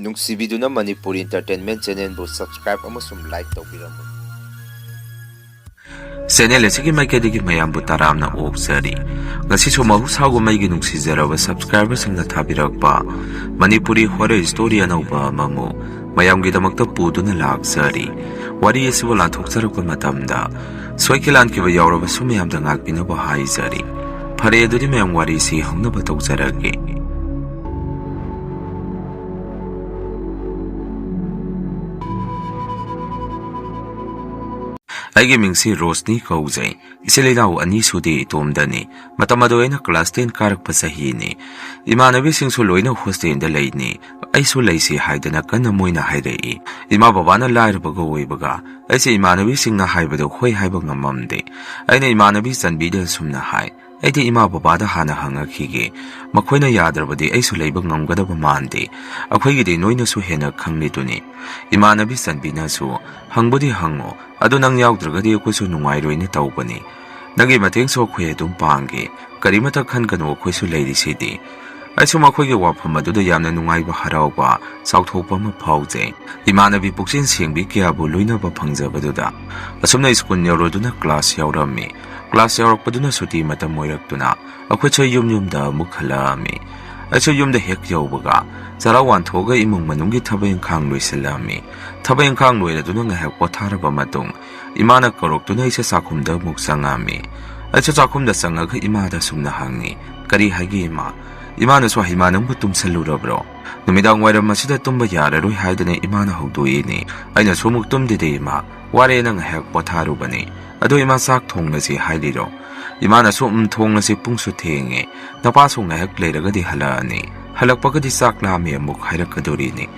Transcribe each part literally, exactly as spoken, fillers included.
ꯅꯨꯡꯁꯤꯕꯤꯗꯨꯅ Manipuri Entertainment Channelꯕꯨ subscribe ꯑꯃꯁꯨꯡ like ꯇꯧꯕꯤꯔꯝꯃꯨ꯫ Channel ꯑꯁꯤꯒꯤ ꯃꯥꯏꯀꯩꯗꯒꯤ ꯃꯌꯥꯝꯕꯨ ꯇꯔꯥꯝꯅ ꯑꯣꯛꯆꯔꯤ꯫ ꯉꯁꯤꯁꯨ ꯃꯍꯧꯁꯥꯒꯨꯝ ꯑꯩꯒꯤ ꯅꯨꯡꯁꯤꯖꯔꯕ subscriberꯁꯤꯡꯅ ꯊꯥꯕꯤꯔꯛꯄ ꯃꯅꯤꯄꯨꯔꯤ horror story ꯑꯅꯧꯕ ꯑꯃꯃꯨꯛ ꯃꯌꯥꯝꯒꯤꯗꯃꯛꯇ ꯄꯨꯗꯨꯅ ꯂꯥꯛꯆꯔꯤ꯫ ꯋꯥꯔꯤ ꯑꯁꯤꯕꯨ ꯂꯥꯟꯊꯣꯛꯆꯔꯛꯄ ꯃꯇꯝꯗ ꯁꯣꯏꯈꯤ ꯂꯥꯟꯈꯤꯕ ꯌꯥꯎꯔꯕꯁꯨ ꯃꯌꯥꯝꯗ ꯉꯥꯛꯄꯤꯅꯕ ꯍꯥꯏꯖꯔꯤ꯫ ꯐꯔꯦ, ꯑꯗꯨꯗꯤ ꯃꯌꯥꯝ ꯋꯥꯔꯤꯁꯤ ꯍꯧꯅꯕ ꯇꯧꯖꯔꯒꯦ꯫ ꯑꯩꯒꯤ ꯃꯤꯡꯁꯤ ꯔꯣꯁꯅꯤ ꯀꯧꯖꯩ꯫ ꯏꯆꯤꯜ ꯏꯅꯥꯎ ꯑꯅꯤ ꯁꯨꯗꯦ, ꯏꯇꯣꯝꯗꯅꯤ꯫ ꯃꯇꯝ ꯑꯗꯨ ꯑꯩꯅ class ten ꯀꯥꯔꯛꯄ ꯆꯍꯤꯅꯤ꯫ ꯏꯃꯥꯟꯅꯕꯤꯁꯤꯡꯁꯨ ꯂꯣꯏꯅ hostelꯗ ꯂꯩꯅꯤ꯫ ꯑꯩꯁꯨ ꯂꯩꯁꯤ ꯍꯥꯏꯗꯅ ꯀꯟꯅ ꯃꯣꯏꯅ ꯍꯥꯏꯔꯛꯏ꯫ ꯏꯃꯥ ꯕꯕꯥꯅ ꯂꯥꯏꯔꯕꯒ ꯑꯣꯏꯕꯒ ꯑꯩꯁꯦ ꯏꯃꯥꯟꯅꯕꯤꯁꯤꯡꯅ ꯍꯥꯏꯕꯗꯣ ꯍꯣꯏ ꯍꯥꯏꯕ ꯉꯝꯃꯝꯗꯦ꯫ ꯑꯩꯅ ꯏꯃꯥꯟꯅꯕꯤ ꯆꯟꯕꯤꯗ ꯑꯁꯨꯝꯅ ꯍꯥꯏ, "ꯑꯩꯗꯤ ꯏꯃꯥ ꯕꯕꯥꯗ ꯍꯥꯟꯅ ꯍꯪꯉꯛꯈꯤꯒꯦ꯫ ꯃꯈꯣꯏꯅ ꯌꯥꯗ꯭ꯔꯕꯗꯤ ꯑꯩꯁꯨ ꯂꯩꯕ ꯉꯝꯒꯗꯕ ꯃꯥꯟꯗꯦ꯫ ꯑꯩꯈꯣꯏꯒꯤꯗꯤ ꯅꯣꯏꯅꯁꯨ ꯍꯦꯟꯅ ꯈꯪꯂꯤꯗꯨꯅꯤ꯫" ꯏꯃꯥꯟꯅꯕꯤ ꯆꯟꯕꯤꯅꯁꯨ, "ꯍꯪꯕꯨꯗꯤ ꯍꯪꯉꯣ, ꯑꯗꯨ ꯅꯪ ꯌꯥꯎꯗ꯭ꯔꯒꯗꯤ ꯑꯩꯈꯣꯏꯁꯨ ꯅꯨꯡꯉꯥꯏꯔꯣꯏꯅ ꯇꯧꯕꯅꯤ꯫ ꯅꯪꯒꯤ ꯃꯇꯦꯡꯁꯨ ꯑꯩꯈꯣꯏ ꯑꯗꯨꯝ ꯄꯥꯡꯒꯦ꯫ ꯀꯔꯤꯃꯇ ꯈꯟꯒꯅꯨ, ꯑꯩꯈꯣꯏꯁꯨ ꯂꯩꯔꯤꯁꯤꯗꯤ꯫" ꯑꯩꯁꯨ ꯃꯈꯣꯏꯒꯤ ꯋꯥꯐꯝ ꯑꯗꯨꯗ ꯌꯥꯝꯅ ꯅꯨꯡꯉꯥꯏꯕ, ꯍꯔꯥꯎꯕ, ꯆꯥꯎꯊꯣꯛꯄ ꯑꯃ ꯐꯥꯎꯖꯩ꯫ ꯏꯃꯥꯟꯅꯕꯤ ꯄꯨꯛꯆꯦꯜ ꯁꯦꯡꯕꯤ ꯀꯌꯥꯕꯨ ꯂꯣꯏꯅꯕ ꯐꯪꯖꯕꯗꯨꯗ꯫ ꯑꯁꯨꯝꯅ ꯁ꯭ꯀꯨꯜ ꯌꯧꯔꯗꯨꯅ class ꯌꯥꯎꯔꯝꯃꯤ꯫ Class ꯌꯧꯔꯛꯄꯗꯨꯅ ꯁꯨꯇꯤ ꯃꯇꯝ ꯑꯣꯏꯔꯛꯇꯨꯅ ꯑꯩꯈꯣꯏꯁꯨ ꯌꯨꯝ ꯌꯨꯝꯗ ꯑꯃꯨꯛ ꯍꯜꯂꯛꯑꯝꯃꯤ꯫ ꯑꯩꯁꯨ ꯌꯨꯝꯗ ꯍꯦꯛ ꯌꯧꯕꯒ ꯆꯔꯥ ꯋꯥꯟꯊꯣꯛꯑꯒ ꯏꯃꯨꯡ ꯃꯅꯨꯡꯒꯤ ꯊꯕꯛ ꯏꯪꯈꯥꯡ ꯂꯣꯏꯁꯤꯜꯂꯝꯃꯤ꯫ ꯊꯕꯛ ꯏꯪꯈꯥꯡ ꯂꯣꯏꯔꯗꯨꯅ ꯉꯥꯏꯍꯥꯛ ꯄꯣꯊꯥꯔꯕ ꯃꯇꯨꯡ ꯏꯃꯥꯅ ꯀꯧꯔꯛꯇꯨꯅ ꯑꯩꯁꯦ ꯆꯥꯛꯈꯨꯝꯗ ꯑꯃꯨꯛ ꯆꯪꯉꯝꯃꯤ꯫ ꯑꯩꯁꯨ ꯆꯥꯛꯈꯨꯝꯗ ꯆꯪꯉꯒ ꯏꯃꯥꯗ ꯑꯁꯨꯝꯅ ꯍꯪꯉꯤ, "ꯀꯔꯤ ꯍꯥꯏꯒꯦ ꯏꯃꯥ?" ꯏꯃꯥꯅꯁꯨ, "ꯍꯩꯃꯥ, ꯅꯪꯕꯨ ꯇꯨꯝꯁꯜꯂꯨꯔꯕ꯭ꯔꯣ? ꯅꯨꯃꯤꯗꯥꯡ ꯋꯥꯏꯔꯝ ꯑꯁꯤꯗ ꯇꯨꯝꯕ ꯌꯥꯔꯔꯣꯏ" ꯍꯥꯏꯗꯅ ꯏꯃꯥꯅ ꯍꯧꯗꯣꯛꯏꯅꯤ꯫ ꯑꯩꯅꯁꯨ ꯑꯃꯨꯛ, "ꯇꯨꯝꯗꯦꯗ ꯏꯃꯥ, ꯋꯥꯔꯦꯅ ꯉꯥꯏꯍꯥꯛ ꯄꯣꯊꯥꯔꯨꯕꯅꯤ꯫ ꯑꯗꯣ ꯏꯃꯥ, ꯆꯥꯛ ꯊꯣꯡꯂꯁꯤ ꯍꯥꯏꯔꯤꯔꯣ?" ꯏꯃꯥꯅꯁꯨ, "ꯎꯝ, ꯊꯣꯡꯂꯁꯤ, ꯄꯨꯡꯁꯨ ꯊꯦꯡꯉꯦ꯫ ꯅꯄꯥꯁꯨ ꯉꯥꯏꯍꯥꯛ ꯂꯩꯔꯒꯗꯤ ꯍꯜꯂꯛꯑꯅꯤ꯫ ꯍꯜꯂꯛꯄꯒꯗꯤ ꯆꯥꯛ ꯂꯥꯝꯃꯦ ꯑꯃꯨꯛ ꯍꯥꯏꯔꯛꯀꯗꯣꯔꯤꯅꯤ꯫"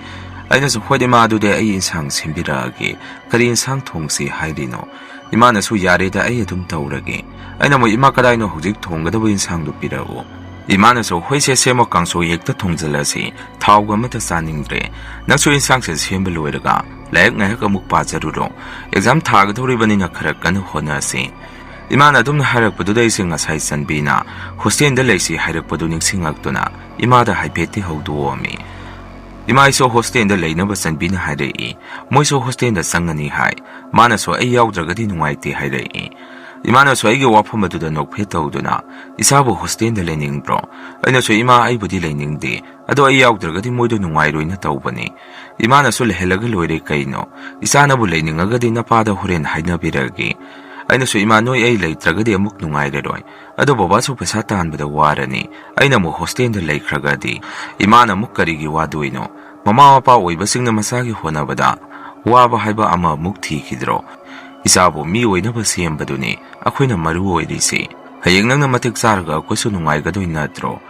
ꯑꯩꯅꯁꯨ, "ꯍꯣꯏ ꯏꯃꯥ, ꯑꯗꯨꯗꯤ ꯑꯩ ꯏꯟꯁꯥꯡ ꯁꯦꯝꯕꯤꯔꯛꯑꯒꯦ꯫ ꯀꯔꯤ ꯏꯟꯁꯥꯡ ꯊꯣꯡꯁꯤ ꯍꯥꯏꯔꯤꯅꯣ?" ꯏꯃꯥꯅꯁꯨ, "ꯌꯥꯔꯦꯗ, ꯑꯩ ꯑꯗꯨꯝ ꯇꯧꯔꯒꯦ꯫" ꯑꯩꯅ ꯑꯃꯨꯛ, "ꯏꯃꯥ, ꯀꯗꯥꯏꯅꯣ ꯍꯧꯖꯤꯛ ꯊꯣꯡꯒꯗꯕ ꯏꯟꯁꯥꯡꯗꯨ ꯄꯤꯔꯛꯎ꯫" ꯏꯃꯥꯅꯁꯨ, "ꯍꯣꯏꯁꯦ, ꯁꯦꯝꯃꯣ, ꯀꯥꯡꯁꯣꯏ ꯍꯦꯛꯇ ꯊꯣꯡꯖꯤꯜꯂꯁꯤ꯫ ꯊꯥꯎꯒ ꯑꯃꯠꯇ ꯆꯥꯅꯤꯡꯗ꯭ꯔꯦ꯫ ꯅꯪꯁꯨ ꯏꯟꯁꯥꯡꯁꯦ ꯁꯦꯝꯕ ꯂꯣꯏꯔꯒ ꯂꯥꯏꯔꯤꯛ ꯉꯥꯏꯍꯥꯛ ꯑꯃꯨꯛ ꯄꯥꯖꯔꯨꯔꯣ꯫ Exam ꯊꯥꯒꯗꯧꯔꯤꯕꯅꯤꯅ ꯈꯔ ꯀꯟꯅ ꯍꯣꯠꯅꯁꯤ꯫" ꯏꯃꯥꯅ ꯑꯗꯨꯝꯅ ꯍꯥꯏꯔꯛꯄꯗꯨꯗ ꯑꯩꯁꯦ ꯉꯁꯥꯏ ꯆꯟꯕꯤꯅ hostelꯗ ꯂꯩꯁꯤ ꯍꯥꯏꯔꯛꯄꯗꯨ ꯅꯤꯡꯁꯤꯡꯉꯛꯇꯨꯅ ꯏꯃꯥꯗ ꯍꯥꯏꯐꯦꯠꯇꯤ ꯍꯧꯗꯣꯛꯑꯝꯃꯤ꯫ ꯏꯃꯥ, ꯑꯩꯁꯨ ꯍꯣꯁꯇꯦꯜꯗ ꯂꯩꯅꯕ ꯆꯟꯕꯤꯅ ꯍꯥꯏꯔꯛꯏ꯫ ꯃꯣꯏꯁꯨ ꯍꯣꯁꯇꯦꯜꯗ ꯆꯪꯉꯅꯤ ꯍꯥꯏ꯫ ꯃꯥꯅꯁꯨ ꯑꯩ ꯌꯥꯎꯗ꯭ꯔꯒꯗꯤ ꯅꯨꯡꯉꯥꯏꯇꯦ ꯍꯥꯏꯔꯛꯏ꯫ ꯏꯃꯥꯅꯁꯨ ꯑꯩꯒꯤ ꯋꯥꯐꯝ ꯑꯗꯨꯗ ꯅꯣꯛꯐꯦꯠ ꯇꯧꯗꯨꯅ, "ꯏꯆꯥꯕꯨ ꯍꯣꯁꯇꯦꯜꯗ ꯂꯩꯅꯤꯡꯕ꯭ꯔꯣ?" ꯑꯩꯅꯁꯨ, "ꯏꯃꯥ, ꯑꯩꯕꯨꯗꯤ ꯂꯩꯅꯤꯡꯗꯦ꯫ ꯑꯗꯣ ꯑꯩ ꯌꯥꯎꯗ꯭ꯔꯒꯗꯤ ꯃꯣꯏꯗꯣ ꯅꯨꯡꯉꯥꯏꯔꯣꯏꯅ ꯇꯧꯕꯅꯤ꯫" ꯏꯃꯥꯅꯁꯨ, "ꯂꯩꯍꯜꯂꯒ ꯂꯣꯏꯔꯦ ꯀꯩꯅꯣ? ꯏꯆꯥꯅꯕꯨ ꯂꯩꯅꯤꯡꯉꯒꯗꯤ ꯅꯄꯥꯗ ꯍꯣꯔꯦꯟ ꯍꯥꯏꯅꯕꯤꯔꯒꯦ꯫" ꯑꯩꯅꯁꯨ, "ꯏꯃꯥ, ꯅꯣꯏ ꯑꯩ ꯂꯩꯇ꯭ꯔꯒꯗꯤ ꯑꯃꯨꯛ ꯅꯨꯡꯉꯥꯏꯔꯔꯣꯏ꯫ ꯑꯗꯣ ꯕꯕꯥꯁꯨ ꯄꯩꯁꯥ ꯇꯥꯟꯕꯗ ꯋꯥꯔꯅꯤ꯫ ꯑꯩꯅ ꯑꯃꯨꯛ ꯍꯣꯁꯇꯦꯜꯗ ꯂꯩꯈ꯭ꯔꯒꯗꯤ ꯏꯃꯥꯅ ꯑꯃꯨꯛ ꯀꯔꯤꯒꯤ ꯋꯥꯗꯣꯏꯅꯣ? ꯃꯃꯥ ꯃꯄꯥ ꯑꯣꯏꯕꯁꯤꯡꯅ ꯃꯆꯥꯒꯤ ꯍꯣꯠꯅꯕꯗ ꯋꯥꯕ ꯍꯥꯏꯕ ꯑꯃꯃꯨꯛ ꯊꯤꯈꯤꯗ꯭ꯔꯣ? ꯏꯆꯥꯕꯨ ꯃꯤ ꯑꯣꯏꯅꯕ ꯁꯦꯝꯕꯗꯨꯅꯤ ꯑꯩꯈꯣꯏꯅ ꯃꯔꯨ ꯑꯣꯏꯔꯤꯁꯤ꯫ ꯍꯌꯦꯡ ꯅꯪꯅ ꯃꯇꯤꯛ ꯆꯥꯔꯒ ꯑꯩꯈꯣꯏꯁꯨ ꯅꯨꯡꯉꯥꯏꯒꯗꯣꯏ ꯅꯠꯇ꯭ꯔꯣ?"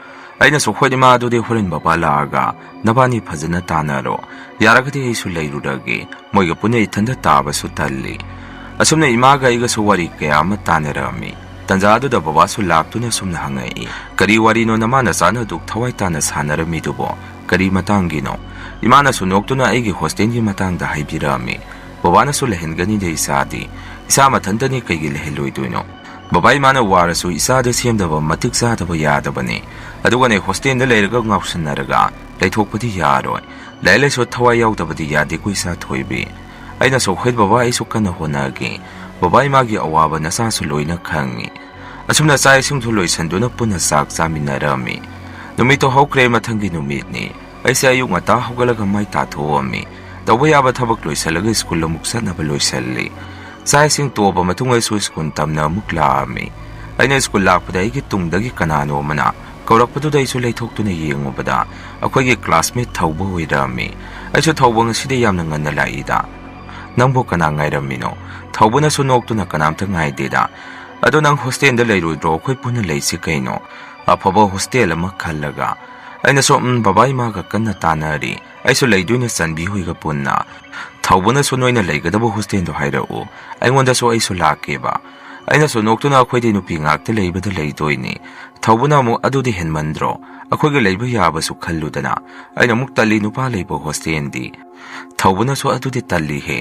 ꯑꯩꯅꯁꯨ, "ꯍꯣꯏ ꯏꯃꯥ, ꯑꯗꯨꯗꯤ ꯍꯣꯔꯦꯟ ꯕꯕꯥ ꯂꯥꯛꯑꯒ ꯅꯕꯥꯅꯤ ꯐꯖꯅ ꯇꯥꯟꯅꯔꯣ꯫ ꯌꯥꯔꯒꯗꯤ ꯑꯩꯁꯨ ꯂꯩꯔꯨꯔꯒꯦ꯫ ꯃꯣꯏꯒ ꯄꯨꯟꯅ ꯏꯊꯟꯗ ꯇꯥꯕꯁꯨ ꯇꯜꯂꯤ꯫" ꯑꯁꯨꯝꯅ ꯏꯃꯥꯒ ꯑꯩꯒꯁꯨ ꯋꯥꯔꯤ ꯀꯌꯥ ꯑꯃ ꯇꯥꯟꯅꯔꯛꯑꯝꯃꯤ꯫ ꯇꯟꯖꯥ ꯑꯗꯨꯗ ꯕꯕꯥꯁꯨ ꯂꯥꯛꯇꯨꯅ ꯁꯨꯝꯅ ꯍꯪꯉꯛꯏ, "ꯀꯔꯤ ꯋꯥꯔꯤꯅꯣ ꯅꯃꯥ ꯅꯆꯥꯅ ꯑꯗꯨꯛ ꯊꯋꯥꯏ ꯇꯥꯅ ꯁꯥꯟꯅꯔꯝꯃꯤꯗꯨꯕꯣ? ꯀꯔꯤ ꯃꯇꯥꯡꯒꯤꯅꯣ?" ꯏꯃꯥꯅꯁꯨ ꯅꯣꯛꯇꯨꯅ ꯑꯩꯒꯤ ꯍꯣꯁꯇꯦꯜꯒꯤ ꯃꯇꯥꯡꯗ ꯍꯥꯏꯕꯤꯔꯛꯑꯝꯃꯤ꯫ "ꯕꯕꯥꯅꯁꯨ ꯂꯩꯍꯟꯒꯅꯤꯗ ꯏꯆꯥꯗꯤ꯫ ꯏꯆꯥ ꯃꯊꯟꯇꯅꯤ ꯀꯩꯒꯤ ꯂꯩꯍꯜꯂꯣꯏꯗꯣꯏꯅꯣ? ꯕꯕꯥ ꯏꯃꯥꯅ ꯋꯥꯔꯁꯨ ꯏꯆꯥꯗ ꯁꯦꯝꯗꯕ ꯃꯇꯤꯛ ꯆꯥꯗꯕ ꯌꯥꯗꯕꯅꯤ꯫ ꯑꯗꯨꯒꯅꯦ ꯍꯣꯁꯇꯦꯜꯗ ꯂꯩꯔꯒ ꯉꯥꯎꯁꯟꯅꯔꯒ ꯂꯩꯊꯣꯛꯄꯗꯤ ꯌꯥꯔꯣꯏ꯫ ꯂꯥꯏꯔꯤꯛ ꯂꯥꯏꯁꯨ ꯊꯋꯥꯏ ꯌꯥꯎꯗꯕꯗꯤ ꯌꯥꯗꯦꯀꯣ ꯏꯆꯥ ꯊꯣꯏꯕꯤ꯫" ꯑꯩꯅꯁꯨ, "ꯍꯣꯏ ꯕꯕꯥ, ꯑꯩꯁꯨ ꯀꯟꯅ ꯍꯣꯠꯅꯒꯦ꯫ ꯕꯕꯥ ꯏꯃꯥꯒꯤ ꯑꯋꯥꯕ ꯅꯆꯥꯁꯨ ꯂꯣꯏꯅ ꯈꯪꯉꯤ꯫" ꯑꯁꯨꯝꯅ ꯆꯥꯛ ꯏꯁꯤꯡꯁꯨ ꯂꯣꯏꯁꯟꯗꯨꯅ ꯄꯨꯟꯅ ꯆꯥꯛ ꯆꯥꯃꯤꯟꯅꯔꯝꯃꯤ꯫ ꯅꯨꯃꯤꯠꯇꯨ ꯍꯧꯈ꯭ꯔꯦ, ꯃꯊꯪꯒꯤ ꯅꯨꯃꯤꯠꯅꯤ꯫ ꯑꯩꯁꯦ ꯑꯌꯨꯛ ꯉꯟꯇꯥ ꯍꯧꯒꯠꯂꯒ ꯃꯥꯏ ꯇꯥꯊꯣꯛꯑꯝꯃꯤ꯫ ꯇꯧꯕ ꯌꯥꯕ ꯊꯕꯛ ꯂꯣꯏꯁꯤꯜꯂꯒ ꯁ꯭ꯀꯨꯜ ꯑꯃꯨꯛ ꯆꯠꯅꯕ ꯂꯣꯏꯁꯤꯜꯂꯤ꯫ ꯆꯥꯛ ꯏꯁꯤꯡ ꯇꯣꯛꯑꯕ ꯃꯇꯨꯡꯗꯁꯨ ꯁ꯭ꯀꯨꯜ ꯇꯝꯅ ꯑꯃꯨꯛ ꯂꯥꯛꯑꯝꯃꯤ꯫ ꯑꯩꯅ ꯁ꯭ꯀꯨꯜ ꯂꯥꯛꯄꯗ ꯑꯩꯒꯤ ꯇꯨꯡꯗꯒꯤ ꯀꯅꯥꯅꯣ ꯑꯃꯅ ꯀꯧꯔꯛꯄꯗꯨꯗ ꯑꯩꯁꯨ ꯂꯩꯊꯣꯛꯇꯨꯅ ꯌꯦꯡꯉꯨꯕꯗ ꯑꯩꯈꯣꯏꯒꯤ classmate ꯊꯧꯕ ꯑꯣꯏꯔꯝꯃꯤ꯫ ꯑꯩꯁꯨ, "ꯊꯧꯕ, ꯉꯁꯤꯗꯤ ꯌꯥꯝꯅ ꯉꯟꯅ ꯂꯥꯛꯏꯗ꯫ ꯅꯪꯕꯨ ꯀꯅꯥ ꯉꯥꯏꯔꯝꯃꯤꯅꯣ?" ꯊꯧꯕꯅꯁꯨ ꯅꯣꯛꯇꯨꯅ, "ꯀꯅꯥꯝꯇ ꯉꯥꯏꯗꯦꯗ꯫ ꯑꯗꯣ ꯅꯪ ꯍꯣꯁꯇꯦꯜꯗ ꯂꯩꯔꯣꯏꯗ꯭ꯔꯣ? ꯑꯩꯈꯣꯏ ꯄꯨꯟꯅ ꯂꯩꯁꯤ ꯀꯩꯅꯣ?" ꯑꯐꯕ ꯍꯣꯁꯇꯦꯜ ꯑꯃ ꯈꯜꯂꯒ꯫ ꯑꯩꯅꯁꯨ, "ꯎꯝ, ꯕꯕꯥ ꯏꯃꯥꯒ ꯀꯟꯅ ꯇꯥꯟꯅꯔꯤ꯫ ꯑꯩꯁꯨ ꯂꯩꯗꯣꯏꯅ ꯆꯟꯕꯤ ꯍꯣꯏꯒ ꯄꯨꯟꯅ꯫ ꯊꯧꯕꯅꯁꯨ ꯅꯣꯏꯅ ꯂꯩꯒꯗꯕ ꯍꯣꯁꯇꯦꯜꯗꯣ ꯍꯥꯏꯔꯛꯎ꯫ ꯑꯩꯉꯣꯟꯗꯁꯨ ꯑꯩꯁꯨ ꯂꯥꯛꯀꯦꯕ꯫" ꯑꯩꯅꯁꯨ ꯅꯣꯛꯇꯨꯅ, "ꯑꯩꯈꯣꯏꯗꯤ ꯅꯨꯄꯤ ꯉꯥꯛꯇ ꯂꯩꯕꯗ ꯂꯩꯗꯣꯏꯅꯤ꯫" ꯊꯧꯕꯅ ꯑꯃꯨꯛ, "ꯑꯗꯨꯗꯤ ꯍꯦꯟꯃꯟꯗ꯭ꯔꯣ? ꯑꯩꯈꯣꯏꯒ ꯂꯩꯕ ꯌꯥꯕꯁꯨ ꯈꯜꯂꯨꯗꯅ꯫" ꯑꯩꯅ ꯑꯃꯨꯛ, "ꯇꯜꯂꯤ ꯅꯨꯄꯥ ꯂꯩꯕ ꯍꯣꯁꯇꯦꯜꯗꯤ꯫" ꯊꯧꯕꯅꯁꯨ, "ꯑꯗꯨꯗꯤ ꯇꯜꯂꯤꯍꯦ꯫"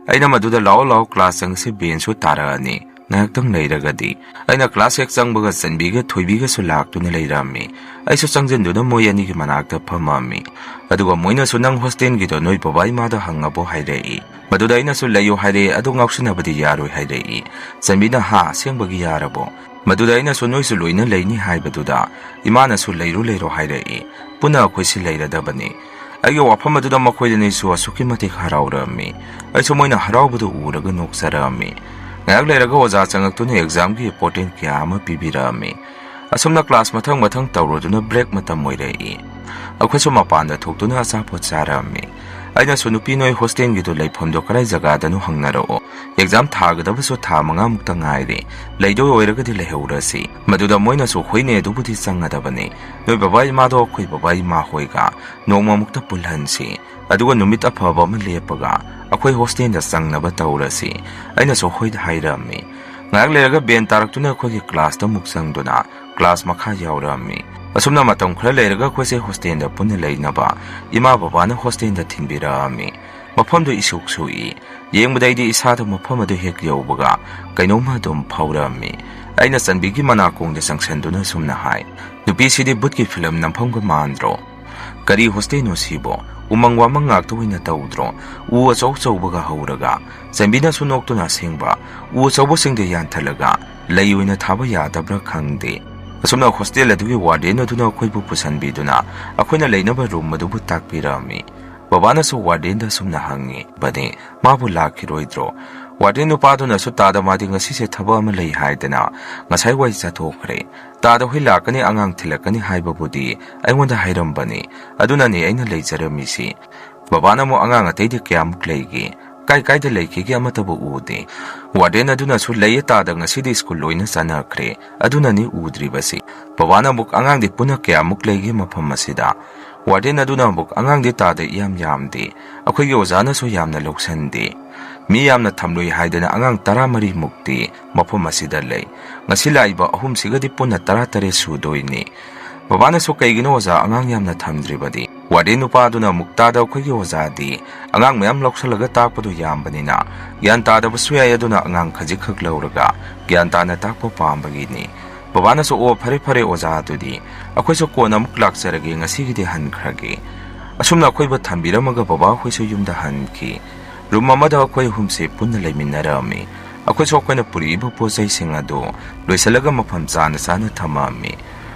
ꯑꯩꯅ ꯃꯗꯨꯗ, "ꯂꯥꯛꯑꯣ ꯂꯥꯛꯑꯣ, class ꯆꯪꯉꯁꯤ, benchꯁꯨ ꯇꯥꯔꯛꯑꯅꯤ꯫ ꯉꯥꯏꯍꯥꯛꯇꯪ ꯂꯩꯔꯒꯗꯤ ꯑꯩꯅ class ꯍꯦꯛ ꯆꯪꯕꯒ ꯆꯟꯕꯤꯒ ꯊꯣꯏꯕꯤꯒꯁꯨ ꯂꯥꯛꯇꯨꯅ ꯂꯩꯔꯝꯃꯤ꯫ ꯑꯩꯁꯨ ꯆꯪꯁꯤꯟꯗꯨꯅ ꯃꯣꯏ ꯑꯅꯤꯒꯤ ꯃꯅꯥꯛꯇ ꯐꯝꯃꯝꯃꯤ꯫ ꯑꯗꯨꯒ ꯃꯣꯏꯅꯁꯨ "ꯅꯪ hostelꯒꯤꯗꯣ ꯅꯣꯏ ꯕꯕꯥ ꯏꯃꯥꯗ ꯍꯪꯉꯕꯣ?" ꯍꯥꯏꯔꯛꯏ꯫ ꯃꯗꯨꯗ ꯑꯩꯅꯁꯨ "ꯂꯩꯌꯨ ꯍꯥꯏꯔꯛꯑꯦ, ꯑꯗꯨ ꯉꯥꯎꯁꯤꯟꯅꯕꯗꯤ ꯌꯥꯔꯣꯏ" ꯍꯥꯏꯔꯛꯏ꯫ ꯆꯟꯕꯤꯅ "ꯍꯥ, ꯑꯁꯦꯡꯕꯒꯤ ꯌꯥꯔꯕꯣ?" ꯃꯗꯨꯗ ꯑꯩꯅꯁꯨ "ꯅꯣꯏꯁꯨ ꯂꯣꯏꯅ ꯂꯩꯅꯤ" ꯍꯥꯏꯕꯗꯨꯗ ꯏꯃꯥꯅꯁꯨ "ꯂꯩꯔꯣ, ꯂꯩꯔꯣ" ꯍꯥꯏꯔꯛꯏ꯫ "ꯄꯨꯟꯅ ꯑꯩꯈꯣꯏꯁꯤ ꯂꯩꯔꯗꯕꯅꯤ"꯫ ꯑꯩꯒꯤ ꯋꯥꯐꯝ ꯑꯗꯨꯗ ꯃꯈꯣꯏ ꯑꯅꯤꯁꯨ ꯑꯁꯨꯛꯀꯤ ꯃꯇꯤꯛ ꯍꯔꯥꯎꯔꯝꯃꯤ꯫ ꯑꯩꯁꯨ ꯃꯣꯏꯅ ꯍꯔꯥꯎꯕꯗꯨ ꯎꯔꯒ ꯅꯣꯛꯆꯔꯛꯑꯝꯃꯤ꯫ ꯉꯥꯏꯍꯥꯛ ꯂꯩꯔꯒ ꯑꯣꯖꯥ ꯆꯪꯉꯛꯇꯨꯅ examꯒꯤ important ꯀꯌꯥ ꯑꯃ ꯄꯤꯕꯤꯔꯛꯑꯝꯃꯤ꯫ ꯑꯁꯨꯝꯅ class ꯃꯊꯪ ꯃꯊꯪ ꯇꯧꯔꯗꯨꯅ break ꯃꯇꯝ ꯑꯣꯏꯔꯛꯏ꯫ ꯑꯩꯈꯣꯏꯁꯨ ꯃꯄꯥꯟꯗ ꯊꯣꯛꯇꯨꯅ ꯑꯆꯥꯄꯣꯠ ꯆꯥꯔꯛꯑꯝꯃꯤ꯫ ꯑꯩꯅꯁꯨ "ꯅꯨꯄꯤ, ꯅꯣꯏ hostelꯒꯤꯗꯣ ꯂꯩꯐꯝꯗꯣ ꯀꯗꯥꯏ ꯖꯒꯥꯗꯅꯣ ꯍꯪꯅꯔꯛꯑꯣ꯫ Exam ꯊꯥꯒꯗꯕꯁꯨ ꯊꯥ ꯃꯉꯥꯃꯨꯛꯇ ꯉꯥꯏꯔꯦ꯫ ꯂꯩꯗꯣꯏ ꯑꯣꯏꯔꯒꯗꯤ ꯂꯩꯍꯧꯔꯁꯤ"꯫ ꯃꯗꯨꯗ ꯃꯣꯏꯅꯁꯨ "ꯍꯣꯏꯅꯦ, ꯑꯗꯨꯕꯨꯗꯤ ꯆꯪꯒꯗꯕꯅꯤ꯫ ꯅꯣꯏ ꯕꯕꯥ ꯏꯃꯥꯗꯣ ꯑꯩꯈꯣꯏ ꯕꯕꯥ ꯏꯃꯥ ꯍꯣꯏꯒ ꯅꯣꯡꯃꯃꯨꯛꯇ ꯄꯨꯜꯍꯟꯁꯤ꯫ ꯑꯗꯨꯒ ꯅꯨꯃꯤꯠ ꯑꯐꯕ ꯑꯃ ꯂꯦꯞꯄꯒ ꯑꯩꯈꯣꯏ hostelꯗ ꯆꯪꯅꯕ ꯇꯧꯔꯁꯤ"꯫ ꯑꯩꯅꯁꯨ "ꯍꯣꯏ" ꯍꯥꯏꯔꯛꯑꯝꯃꯤ꯫ ꯉꯥꯏꯍꯥꯛ ꯂꯩꯔꯒ bell ꯇꯥꯔꯛꯇꯨꯅ ꯑꯩꯈꯣꯏꯒꯤ classꯇ ꯑꯃꯨꯛ ꯆꯪꯗꯨꯅ class ꯃꯈꯥ ꯌꯥꯎꯔꯛꯑꯝꯃꯤ꯫ ꯑꯁꯨꯝꯅ ꯃꯇꯝ ꯈꯔ ꯂꯩꯔꯒ ꯑꯩꯈꯣꯏꯁꯦ hostelꯗ ꯄꯨꯟꯅ ꯂꯩꯅꯕ ꯏꯃꯥ ꯕꯕꯥꯅ hostelꯗ ꯊꯤꯟꯕꯤꯔꯛꯑꯝꯃꯤ꯫ ꯃꯐꯝꯗꯨ ꯏꯁꯨꯛ ꯁꯨꯛꯏ꯫ ꯌꯦꯡꯕꯗ ꯑꯩꯗꯤ ꯏꯁꯥꯗ ꯃꯐꯝ ꯑꯗꯨ ꯍꯦꯛ ꯌꯧꯕꯒ ꯀꯩꯅꯣꯝꯃ ꯑꯗꯨꯝ ꯐꯥꯎꯔꯛꯑꯝꯃꯤ꯫ ꯑꯩꯅ ꯆꯟꯕꯤꯒꯤ ꯃꯅꯥꯀꯣꯡꯗ ꯆꯪꯁꯤꯟꯗꯨꯅ ꯑꯁꯨꯝꯅ ꯍꯥꯏ, "ꯅꯨꯄꯤꯁꯤꯗꯤ ꯚꯨꯠꯀꯤ film ꯅꯝꯐꯝꯒ ꯃꯥꯟꯗ꯭ꯔꯣ? ꯀꯔꯤ hostelꯅꯣ ꯁꯤꯕꯣ? ꯎꯃꯪ ꯋꯥꯃꯪ ꯉꯥꯛꯇ ꯑꯣꯏꯅ ꯇꯧꯗ꯭ꯔꯣ? ꯎ ꯑꯆꯧ ꯑꯆꯧꯕꯒ ꯍꯧꯔꯒ?" ꯆꯟꯕꯤꯅꯁꯨ ꯅꯣꯛꯇꯨꯅ "ꯑꯁꯦꯡꯕ ꯎ ꯑꯆꯧꯕꯁꯤꯡꯗ ꯌꯥꯟꯊꯠꯂꯒ ꯂꯩ ꯑꯣꯏꯅ ꯊꯥꯕ ꯌꯥꯗꯕ꯭ꯔꯥ ꯈꯪꯗꯦ"꯫ ꯑꯁꯨꯝꯅ hostel ꯑꯗꯨꯒꯤ warden ꯑꯗꯨꯅ ꯑꯩꯈꯣꯏꯕꯨ ꯄꯨꯁꯤꯟꯕꯤꯗꯨꯅ ꯑꯩꯈꯣꯏꯅ ꯂꯩꯅꯕ room ꯑꯗꯨꯕꯨ ꯇꯥꯛꯄꯤꯔꯛꯑꯝꯃꯤ꯫ ꯕꯕꯥꯅꯁꯨ wardenꯗ ꯑꯁꯨꯝꯅ ꯍꯪꯉꯤ, "ꯕꯅꯤ, ꯃꯥꯕꯨ ꯂꯥꯛꯈꯤꯔꯣꯏꯗ꯭ꯔꯣ?" Warden ꯅꯨꯄꯥꯗꯨꯅꯁꯨ "ꯇꯥꯗ, ꯃꯥꯗꯤ ꯉꯁꯤꯁꯦ ꯊꯕꯛ ꯑꯃ ꯂꯩ ꯍꯥꯏꯗꯅ ꯉꯁꯥꯏ ꯋꯥꯏ ꯆꯠꯊꯣꯛꯈ꯭ꯔꯦ꯫ ꯇꯥꯗ ꯍꯣꯏ ꯂꯥꯛꯀꯅꯤ, ꯑꯉꯥꯡ ꯊꯤꯜꯂꯛꯀꯅꯤ ꯍꯥꯏꯕꯕꯨꯗꯤ ꯑꯩꯉꯣꯟꯗ ꯍꯥꯏꯔꯝꯕꯅꯤ꯫ ꯑꯗꯨꯅꯅꯤ ꯑꯩꯅ ꯂꯩꯖꯔꯝꯃꯤꯁꯤ"꯫ ꯕꯕꯥꯅ ꯑꯃꯨꯛ "ꯑꯉꯥꯡ ꯑꯇꯩꯗꯤ ꯀꯌꯥꯃꯨꯛ ꯂꯩꯒꯦ? ꯀꯥꯏ ꯀꯥꯏꯗ ꯂꯩꯈꯤꯒꯦ? ꯑꯃꯠꯇꯕꯨ ꯎꯗꯦ"꯫ Warden ꯑꯗꯨꯅꯁꯨ "ꯂꯩꯌꯦ ꯇꯥꯗ, ꯉꯁꯤꯗꯤ school ꯂꯣꯏꯅ ꯆꯠꯅꯈ꯭ꯔꯦ, ꯑꯗꯨꯅꯅꯤ ꯎꯗ꯭ꯔꯤꯕꯁꯤ"꯫ ꯕꯕꯥꯅ ꯑꯃꯨꯛ "ꯑꯉꯥꯡꯗꯤ ꯄꯨꯟꯅ ꯀꯌꯥꯃꯨꯛ ꯂꯩꯒꯦ ꯃꯐꯝ ꯑꯁꯤꯗ?" Warden ꯑꯗꯨꯅ ꯑꯃꯨꯛ "ꯑꯉꯥꯡꯗꯤ ꯇꯥꯗ ꯏꯌꯥꯝ ꯌꯥꯝꯗꯦ, ꯑꯩꯈꯣꯏꯒꯤ ꯑꯣꯖꯥꯅꯁꯨ ꯌꯥꯝꯅ ꯂꯧꯁꯟꯗꯦ꯫ ꯃꯤ ꯌꯥꯝꯅ ꯊꯝꯂꯣꯏ ꯍꯥꯏꯗꯅ ꯑꯉꯥꯡ ꯇꯔꯥꯃꯔꯤ ꯃꯨꯛꯇꯤ ꯃꯐꯝ ꯑꯁꯤꯗ ꯂꯩ꯫ ꯉꯁꯤ ꯂꯥꯛꯏꯕ ꯑꯍꯨꯝꯁꯤꯒꯗꯤ ꯄꯨꯟꯅ ꯇꯔꯥꯇꯔꯦꯠ ꯁꯨꯗꯣꯏꯅꯤ"꯫ ꯕꯕꯥꯅꯁꯨ "ꯀꯩꯒꯤꯅꯣ ꯑꯣꯖꯥ ꯑꯉꯥꯡ ꯌꯥꯝꯅ ꯊꯝꯗ꯭ꯔꯤꯕꯗꯤ?" ꯋꯥꯔꯗꯦꯟ ꯅꯨꯄꯥꯗꯨꯅ ꯑꯃꯨꯛ ꯇꯥꯗ ꯑꯩꯈꯣꯏꯒꯤ ꯑꯣꯖꯥꯗꯤ ꯑꯉꯥꯡ ꯃꯌꯥꯝ ꯂꯧꯁꯜꯂꯒ ꯇꯥꯛꯄꯗꯨ ꯌꯥꯝꯕꯅꯤꯅ ꯒ꯭ꯌꯥꯟ ꯇꯥꯗꯕꯁꯨ ꯌꯥꯏ, ꯑꯗꯨꯅ ꯑꯉꯥꯡ ꯈꯖꯤꯛꯈꯛ ꯂꯧꯔꯒ ꯒ꯭ꯌꯥꯟ ꯇꯥꯅ ꯇꯥꯛꯄ ꯄꯥꯝꯕꯒꯤꯅꯤ꯫ ꯕꯕꯥꯅꯁꯨ, "ꯑꯣ, ꯐꯔꯦ ꯐꯔꯦ ꯑꯣꯖꯥ, ꯑꯗꯨꯗꯤ ꯑꯩꯈꯣꯏꯁꯨ ꯀꯣꯟꯅ ꯑꯃꯨꯛ ꯂꯥꯛꯆꯔꯒꯦ, ꯉꯁꯤꯒꯤꯗꯤ ꯍꯟꯈ꯭ꯔꯒꯦ"꯫ ꯑꯁꯨꯝꯅ ꯑꯩꯈꯣꯏꯕꯨ ꯊꯝꯕꯤꯔꯝꯃꯒ ꯕꯕꯥ ꯑꯩꯈꯣꯏꯁꯨ ꯌꯨꯝꯗ ꯍꯟꯈꯤ꯫ ꯔꯨꯝ ꯑꯃꯗ ꯑꯩꯈꯣꯏ ꯑꯍꯨꯝꯁꯦ ꯄꯨꯟꯅ ꯂꯩꯃꯤꯟꯅꯔꯝꯃꯤ꯫ ꯑꯩꯈꯣꯏꯁꯨ ꯑꯩꯈꯣꯏꯅ ꯄꯨꯔꯛꯏꯕ ꯄꯣꯠ ꯆꯩꯁꯤꯡ ꯑꯗꯨ ꯂꯣꯏꯁꯤꯜꯂꯒ ꯃꯐꯝ ꯆꯥꯅ ꯆꯥꯅ ꯊꯝꯃꯝꯃꯤ꯫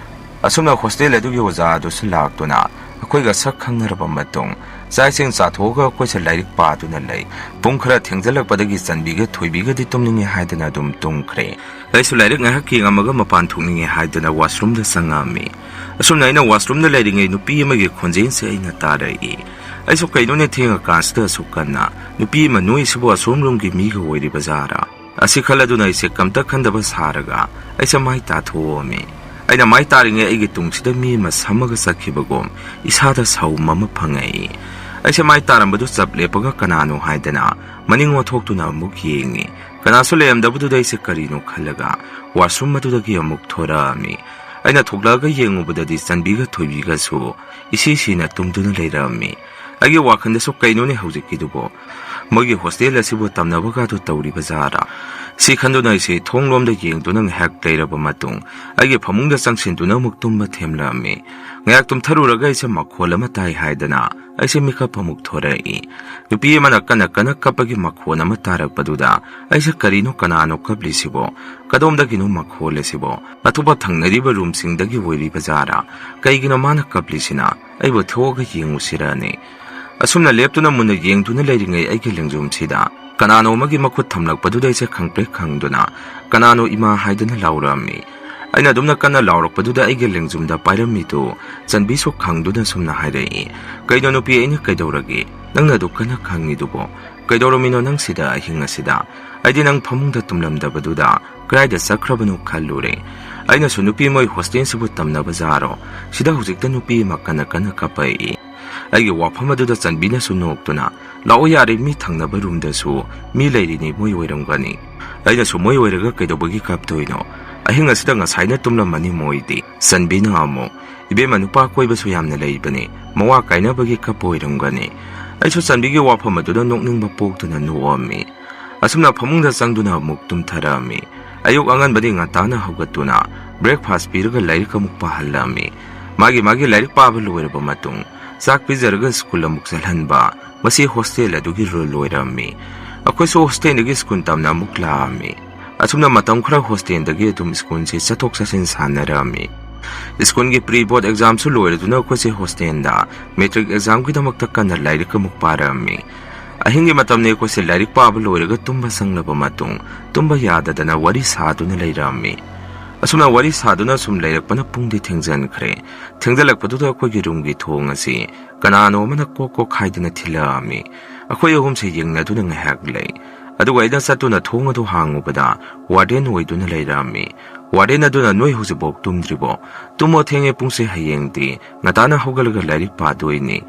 ꯑꯁꯨꯝꯅ ꯍꯣꯁꯇꯦꯜ ꯑꯗꯨꯒꯤ ꯑꯣꯖꯥ ꯑꯗꯨꯁꯨ ꯂꯥꯛꯇꯨꯅ ꯑꯩꯈꯣꯏꯒ ꯁꯛ ꯈꯪꯅꯔꯕ ꯃꯇꯨꯡ ꯆꯥꯛ ꯏꯁꯤꯡ ꯆꯥꯊꯣꯛꯑꯒ ꯑꯩꯈꯣꯏꯁꯦ ꯂꯥꯏꯔꯤꯛ ꯄꯥꯗꯨꯅ ꯂꯩ꯫ ꯄꯨꯡ ꯈꯔ ꯊꯦꯡꯖꯤꯜꯂꯛꯄꯗꯒꯤ ꯆꯟꯕꯤꯒ ꯊꯣꯏꯕꯤꯒꯗꯤ ꯇꯨꯝꯅꯤꯡꯉꯦ ꯍꯥꯏꯗꯨꯅ ꯑꯗꯨꯝ ꯇꯨꯝꯈ꯭ꯔꯦ꯫ ꯑꯩꯁꯨ ꯂꯥꯏꯔꯤꯛ ꯉꯥꯏꯍꯥꯛ ꯌꯦꯡꯉꯝꯃꯒ ꯃꯄꯥꯟ ꯊꯣꯛꯅꯤꯡꯉꯦ ꯍꯥꯏꯗꯨꯅ ꯋꯥꯁꯔꯨꯝꯗ ꯆꯪꯉꯛꯑꯝꯃꯤ꯫ ꯑꯁꯨꯝꯅ ꯑꯩꯅ ꯋꯥꯁꯔꯨꯝꯗ ꯂꯩꯔꯤꯉꯩ ꯅꯨꯄꯤ ꯑꯃꯒꯤ ꯈꯣꯟꯖꯦꯜꯁꯦ ꯑꯩꯅ ꯇꯥꯔꯛꯏ꯫ ꯑꯩꯁꯨ ꯀꯩꯅꯣꯅꯦ ꯊꯦꯡꯉꯀꯥꯟꯁꯤꯗ ꯑꯁꯨꯛ ꯀꯟꯅ ꯅꯨꯄꯤ ꯑꯃ ꯅꯣꯏꯁꯤꯕꯨ ꯑꯁꯣꯝ ꯔꯨꯝꯒꯤ ꯃꯤꯒ ꯑꯣꯏꯔꯤꯕ ꯖꯥꯔꯥ? ꯑꯁꯤ ꯈꯜꯂꯗꯨꯅ ꯑꯩꯁꯦ ꯀꯝꯇ ꯈꯟꯗꯕ ꯁꯥꯔꯒ ꯑꯩꯁꯦ ꯃꯥꯏ ꯇꯥꯊꯣꯛꯑꯝꯃꯤ꯫ ꯑꯩꯅ ꯃꯥꯏ ꯇꯥꯔꯤꯉꯩ ꯑꯩꯒꯤ ꯇꯨꯡꯁꯤꯗ ꯃꯤ ꯑꯃ ꯁꯝꯃꯒ ꯆꯠꯈꯤꯕꯒꯨꯝ ꯏꯁꯥꯗ ꯁꯥꯎꯝ ꯑꯃ ꯐꯪꯉꯛꯏ꯫ ꯑꯩꯁꯦ ꯃꯥꯏ ꯇꯥꯔꯝꯕꯗꯨ ꯆꯞ ꯂꯦꯞꯄꯒ ꯀꯅꯥꯅꯣ ꯍꯥꯏꯗꯅ ꯃꯅꯤꯡ ꯑꯣꯟꯊꯣꯛꯇꯨꯅ ꯑꯃꯨꯛ ꯌꯦꯡꯉꯤ꯫ ꯀꯅꯥꯁꯨ ꯂꯩꯔꯝꯗꯕꯗꯨꯗ ꯑꯩꯁꯦ ꯀꯔꯤꯅꯣ ꯈꯜꯂꯒ ꯋꯥꯁꯔꯨꯝ ꯑꯗꯨꯗꯒꯤ ꯑꯃꯨꯛ ꯊꯣꯔꯛꯑꯝꯃꯤ꯫ ꯑꯩꯅ ꯊꯣꯛꯂꯛꯑꯒ ꯌꯦꯡꯉꯨꯕꯗꯗꯤ ꯆꯟꯕꯤꯒ ꯊꯣꯏꯕꯤꯒꯁꯨ ꯏꯁꯤ ꯁꯤꯅ ꯇꯨꯝꯗꯨꯅ ꯂꯩꯔꯝꯃꯤ꯫ ꯑꯩꯒꯤ ꯋꯥꯈꯜꯗꯁꯨ ꯀꯩꯅꯣꯅꯦ ꯍꯧꯖꯤꯛꯀꯤꯗꯨꯕꯣ? ꯃꯣꯏꯒꯤ ꯍꯣꯁꯇꯦꯜ ꯑꯁꯤꯕꯨ ꯇꯝꯅꯕꯒꯗꯨ ꯇꯧꯔꯤꯕ ꯖꯥꯔꯥ? ꯁꯤ ꯈꯟꯗꯨꯅ ꯑꯩꯁꯦ ꯊꯣꯡꯂꯣꯝꯗ ꯌꯦꯡꯗꯨꯅ ꯉꯥꯏꯍꯥꯛ ꯂꯩꯔꯕ ꯃꯇꯨꯡ ꯑꯩꯒꯤ ꯐꯃꯨꯡꯗ ꯆꯪꯁꯤꯟꯗꯨꯅ ꯑꯃꯨꯛ ꯇꯨꯝꯕ ꯊꯦꯝꯂꯝꯃꯤ꯫ ꯉꯥꯏꯍꯥꯛ ꯇꯨꯝꯊꯔꯨꯔꯒ ꯑꯩꯁꯦ ꯃꯈꯣꯜ ꯑꯃ ꯇꯥꯏ ꯍꯥꯏꯗꯅ ꯑꯩꯁꯦ ꯃꯤꯀꯞ ꯑꯃꯨꯛ ꯊꯣꯔꯛꯏ꯫ ꯅꯨꯄꯤ ꯑꯃꯅ ꯀꯟꯅ ꯀꯟꯅ ꯀꯞꯄꯒꯤ ꯃꯈꯣꯟ ꯑꯃ ꯇꯥꯔꯛꯄꯗꯨꯗ ꯑꯩꯁꯦ ꯀꯔꯤꯅꯣ, ꯀꯅꯥꯅꯣ ꯀꯞꯂꯤꯁꯤꯕꯣ? ꯀꯗꯣꯝꯗꯒꯤꯅꯣ ꯃꯈꯣꯜ ꯑꯁꯤꯕꯣ? ꯑꯇꯣꯞꯄ ꯊꯪꯅꯔꯤꯕ ꯔꯨꯝꯁꯤꯡꯗꯒꯤ ꯑꯣꯏꯔꯤꯕ ꯖꯥꯔꯥ? ꯀꯩꯒꯤꯅꯣ ꯃꯥꯅ ꯀꯞꯂꯤꯁꯤꯅ? ꯑꯩꯕꯨ ꯊꯣꯛꯑꯒ ꯌꯦꯡꯉꯨꯁꯤꯔꯅꯦ? ꯑꯁꯨꯝꯅ ꯂꯦꯞꯇꯨꯅ ꯃꯨꯟꯅ ꯌꯦꯡꯗꯨꯅ ꯂꯩꯔꯤꯉꯩ ꯑꯩꯒꯤ ꯂꯦꯡꯖꯨꯝꯁꯤꯗ ꯀꯅꯥꯅꯣ ꯑꯃꯒꯤ ꯃꯈꯨꯠ ꯊꯝꯂꯛꯄꯗꯨꯗ ꯑꯩꯁꯦ ꯈꯪꯄ꯭ꯔꯦꯛ ꯈꯪꯗꯨꯅ, "ꯀꯅꯥꯅꯣ ꯏꯃꯥ?" ꯍꯥꯏꯗꯨꯅ ꯂꯥꯎꯔꯛꯑꯝꯃꯤ꯫ ꯑꯩꯅ ꯑꯗꯨꯝꯅ ꯀꯟꯅ ꯂꯥꯎꯔꯛꯄꯗꯨꯗ ꯑꯩꯒꯤ ꯂꯦꯡꯖꯨꯝꯗ ꯄꯥꯏꯔꯝꯃꯤꯗꯨ ꯆꯟꯕꯤꯁꯨ ꯈꯪꯗꯨꯅ ꯁꯨꯝꯅ ꯍꯥꯏꯔꯛꯏ, "ꯀꯩꯅꯣ ꯅꯨꯄꯤ, ꯑꯩꯅ ꯀꯩꯗꯧꯔꯒꯦ? ꯅꯪꯅ ꯑꯗꯨꯛ ꯀꯟꯅ ꯈꯪꯉꯤꯗꯨꯕꯣ? ꯀꯩꯗꯧꯔꯝꯃꯤꯅꯣ ꯅꯪ ꯁꯤꯗ ꯑꯍꯤꯡ ꯑꯁꯤꯗ? ꯑꯩꯗꯤ ꯅꯪ ꯐꯃꯨꯡꯗ ꯇꯨꯝꯂꯝꯗꯕꯗꯨꯗ ꯀꯗꯥꯏꯗ ꯆꯠꯈ꯭ꯔꯕꯅꯣ ꯈꯜꯂꯨꯔꯦ꯫" ꯑꯩꯅꯁꯨ, "ꯅꯨꯄꯤ, ꯃꯣꯏ ꯍꯣꯁꯇꯦꯜꯁꯤꯕꯨ ꯇꯝꯅꯕ ꯖꯥꯔꯣ? ꯁꯤꯗ ꯍꯧꯖꯤꯛꯇ ꯅꯨꯄꯤ ꯑꯃ ꯀꯟꯅ ꯀꯟꯅ ꯀꯞꯄꯛꯏ꯫" ꯑꯩꯒꯤ ꯋꯥꯐꯝ ꯑꯗꯨꯗ ꯆꯟꯕꯤꯅꯁꯨ ꯅꯣꯛꯇꯨꯅ, "ꯂꯥꯛꯑꯣ ꯌꯥꯔꯦ, ꯃꯤ ꯊꯪꯅꯕ ꯔꯨꯝꯗꯁꯨ ꯃꯤ ꯂꯩꯔꯤꯅꯤ, ꯃꯣꯏ ꯑꯣꯏꯔꯝꯒꯅꯤ꯫" ꯑꯩꯅꯁꯨ, "ꯃꯣꯏ ꯑꯣꯏꯔꯒ ꯀꯩꯗꯧꯕꯒꯤ ꯀꯞꯇꯣꯏꯅꯣ? "ꯑꯍꯤꯡ ꯑꯁꯤꯗ ꯉꯁꯥꯏꯅ ꯇꯨꯝꯂꯝꯃꯅꯤ ꯃꯣꯏꯗꯤ?" ꯆꯟꯕꯤꯅ ꯑꯃꯨꯛ, "ꯏꯕꯦꯝꯃ, ꯅꯨꯄꯥ ꯀꯣꯏꯕꯁꯨ ꯌꯥꯝꯅ ꯂꯩꯕꯅꯤ, ꯃꯋꯥ ꯀꯥꯏꯅꯕꯒꯤ ꯀꯞꯄ ꯑꯣꯏꯔꯝꯒꯅꯤ"꯫ ꯑꯩꯁꯨ ꯆꯟꯕꯤꯒꯤ ꯋꯥꯐꯝ ꯑꯗꯨꯗ ꯅꯣꯛꯅꯤꯡꯕ ꯄꯣꯛꯇꯨꯅ ꯅꯣꯛꯑꯝꯃꯤ꯫ ꯑꯁꯨꯝꯅ ꯐꯃꯨꯡꯗ ꯆꯪꯗꯨꯅ ꯑꯃꯨꯛ ꯇꯨꯝꯊꯔꯛꯑꯝꯃꯤ꯫ ꯑꯌꯨꯛ ꯑꯉꯟꯕꯗꯤ ꯉꯟꯇꯥꯅ ꯍꯧꯒꯠꯇꯨꯅ breakfast ꯄꯤꯔꯒ ꯂꯥꯏꯔꯤꯛ ꯑꯃꯨꯛ ꯄꯥꯍꯜꯂꯝꯃꯤ꯫ ꯃꯥꯒꯤ ꯃꯥꯒꯤ ꯂꯥꯏꯔꯤꯛ ꯄꯥꯕ ꯂꯣꯏꯔꯕ ꯃꯇꯨꯡ, ꯆꯥꯛ ꯄꯤꯖꯔꯒ ꯁ꯭ꯀꯨꯜ ꯑꯃꯨꯛ ꯆꯠꯍꯟꯕ, ꯃꯁꯤ ꯍꯣꯁꯇꯦꯜ ꯑꯗꯨꯒꯤ ꯔꯨꯜ ꯑꯣꯏꯔꯝꯃꯤ꯫ ꯑꯩꯈꯣꯏꯁꯨ ꯍꯣꯁꯇꯦꯜꯗꯒꯤ ꯁ꯭ꯀꯨꯜ ꯇꯝꯅ ꯑꯃꯨꯛ ꯂꯥꯛꯑꯝꯃꯤ꯫ ꯑꯁꯨꯝꯅ ꯃꯇꯝ ꯈꯔ ꯍꯣꯁꯇꯦꯜꯗꯒꯤ ꯑꯗꯨꯝ ꯁ꯭ꯀꯨꯜꯁꯤ ꯆꯠꯊꯣꯛ ꯆꯠꯁꯤꯟ ꯁꯥꯟꯅꯔꯝꯃꯤ꯫ ꯁ꯭ꯀꯨꯜꯒꯤ pre board examꯁꯨ ꯂꯣꯏꯔꯗꯨꯅ ꯑꯩꯈꯣꯏꯁꯦ ꯍꯣꯁꯇꯦꯜꯗ matric examꯒꯤꯗꯃꯛꯇ ꯀꯟꯅ ꯂꯥꯏꯔꯤꯛ ꯑꯃꯨꯛ ꯄꯥꯔꯝꯃꯤ꯫ ꯑꯍꯤꯡꯒꯤ ꯃꯇꯝꯅꯤ ꯑꯩꯈꯣꯏꯁꯦ ꯂꯥꯏꯔꯤꯛ ꯄꯥꯕ ꯂꯣꯏꯔꯒ ꯇꯨꯝꯕ ꯆꯪꯂꯕ ꯃꯇꯨꯡ, ꯇꯨꯝꯕ ꯌꯥꯗꯗꯅ ꯋꯥꯔꯤ ꯁꯥꯗꯨꯅ ꯂꯩꯔꯝꯃꯤ꯫ ꯑꯁꯨꯝꯅ ꯋꯥꯔꯤ ꯁꯥꯗꯨꯅ ꯁꯨꯝ ꯂꯩꯔꯛꯄꯅ ꯄꯨꯡꯗꯤ ꯊꯦꯡꯖꯤꯟꯈ꯭ꯔꯦ꯫ ꯊꯦꯡꯖꯤꯜꯂꯛꯄꯗꯨꯗ ꯑꯩꯈꯣꯏꯒꯤ ꯔꯨꯝꯒꯤ ꯊꯣꯡ ꯑꯁꯤ ꯀꯅꯥꯅꯣ ꯑꯃꯅ ꯀꯣꯛ ꯀꯣꯛ ꯍꯥꯏꯗꯨꯅ ꯊꯤꯜꯂꯛꯑꯝꯃꯤ꯫ ꯑꯩꯈꯣꯏ ꯑꯍꯨꯝꯁꯦ ꯌꯦꯡꯅꯗꯨꯅ ꯉꯥꯏꯍꯥꯛ ꯂꯩ꯫ ꯑꯗꯨꯒ ꯑꯩꯅ ꯆꯠꯇꯨꯅ ꯊꯣꯡ ꯑꯗꯨ ꯍꯥꯡꯉꯨꯕꯗ ꯋꯥꯔꯗꯦꯟ ꯑꯣꯏꯗꯨꯅ ꯂꯩꯔꯝꯃꯤ꯫ ꯋꯥꯔꯗꯦꯟ ꯑꯗꯨꯅ, "ꯅꯣꯏ ꯍꯧꯖꯤꯛꯐꯥꯎ ꯇꯨꯝꯗ꯭ꯔꯤꯕꯣ? ꯇꯨꯝꯃꯣ, ꯊꯦꯡꯉꯦ, ꯄꯨꯡꯁꯦ ꯍꯌꯦꯡꯗꯤ ꯉꯟꯇꯥꯅ ꯍꯧꯒꯠꯂꯒ ꯂꯥꯏꯔꯤꯛ ꯄꯥꯗꯣꯏꯅꯤ"꯫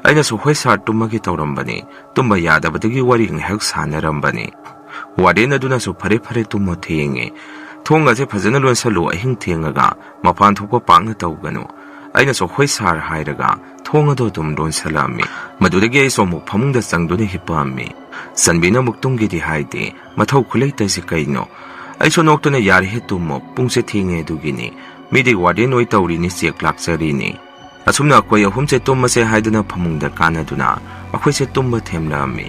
ꯑꯩꯅꯁꯨ, "ꯍꯣꯏ ꯁꯥꯔ, ꯇꯨꯝꯃꯒꯦ ꯇꯧꯔꯝꯕꯅꯤ, ꯇꯨꯝꯕ ꯌꯥꯗꯕꯗꯒꯤ ꯋꯥꯔꯤ ꯉꯥꯏꯍꯥꯛ ꯁꯥꯟꯅꯔꯝꯕꯅꯤ"꯫ ꯋꯥꯔꯗꯦꯟ ꯑꯗꯨꯅꯁꯨ, "ꯐꯔꯦ ꯐꯔꯦ, ꯇꯨꯝꯃꯣ, ꯊꯦꯡꯉꯦ, ꯊꯣꯡ ꯑꯁꯦ ꯐꯖꯅ ꯂꯣꯟꯁꯜꯂꯨ, ꯑꯍꯤꯡ ꯊꯦꯡꯉꯒ ꯃꯄꯥꯟ ꯊꯣꯛꯄ ꯄꯥꯛꯅ ꯇꯧꯒꯅꯨ"꯫ ꯑꯩꯅꯁꯨ, "ꯍꯣꯏ ꯁꯥꯔ" ꯍꯥꯏꯔꯒ ꯊꯣꯡ ꯑꯗꯨ ꯑꯗꯨꯝ ꯂꯣꯟꯁꯜꯂꯝꯃꯤ꯫ ꯃꯗꯨꯗꯒꯤ ꯑꯩꯁꯨ ꯑꯃꯨꯛ ꯐꯃꯨꯡꯗ ꯆꯪꯗꯨꯅ ꯍꯤꯞꯄꯝꯃꯤ꯫ ꯆꯟꯕꯤꯅ ꯑꯃꯨꯛ, "ꯇꯨꯝꯒꯦꯗꯤ ꯍꯥꯏꯗꯦ, ꯃꯊꯧ ꯈꯨꯂꯩꯇꯁꯤ ꯀꯩꯅꯣ?" ꯑꯩꯁꯨ ꯅꯣꯛꯇꯨꯅ, "ꯌꯥꯔꯦꯍꯦ, ꯇꯨꯝꯃꯣ, ꯄꯨꯡꯁꯦ ꯊꯦꯡꯉꯦ ꯑꯗꯨꯒꯤꯅꯤ, ꯃꯤꯗꯤ ꯋꯥꯔꯗꯦꯟ ꯑꯣꯏ ꯇꯧꯔꯤꯅꯤ, ꯆꯦꯛ ꯂꯥꯛꯆꯔꯤꯅꯤ"꯫ ꯑꯁꯨꯝꯅ ꯑꯩꯈꯣꯏ ꯑꯍꯨꯝꯁꯦ ꯇꯨꯝꯃꯁꯦ ꯍꯥꯏꯗꯨꯅ ꯐꯃꯨꯡꯗ ꯀꯥꯟꯅꯗꯨꯅ ꯑꯩꯈꯣꯏꯁꯦ ꯇꯨꯝꯕ ꯊꯦꯝꯂꯛꯑꯝꯃꯤ꯫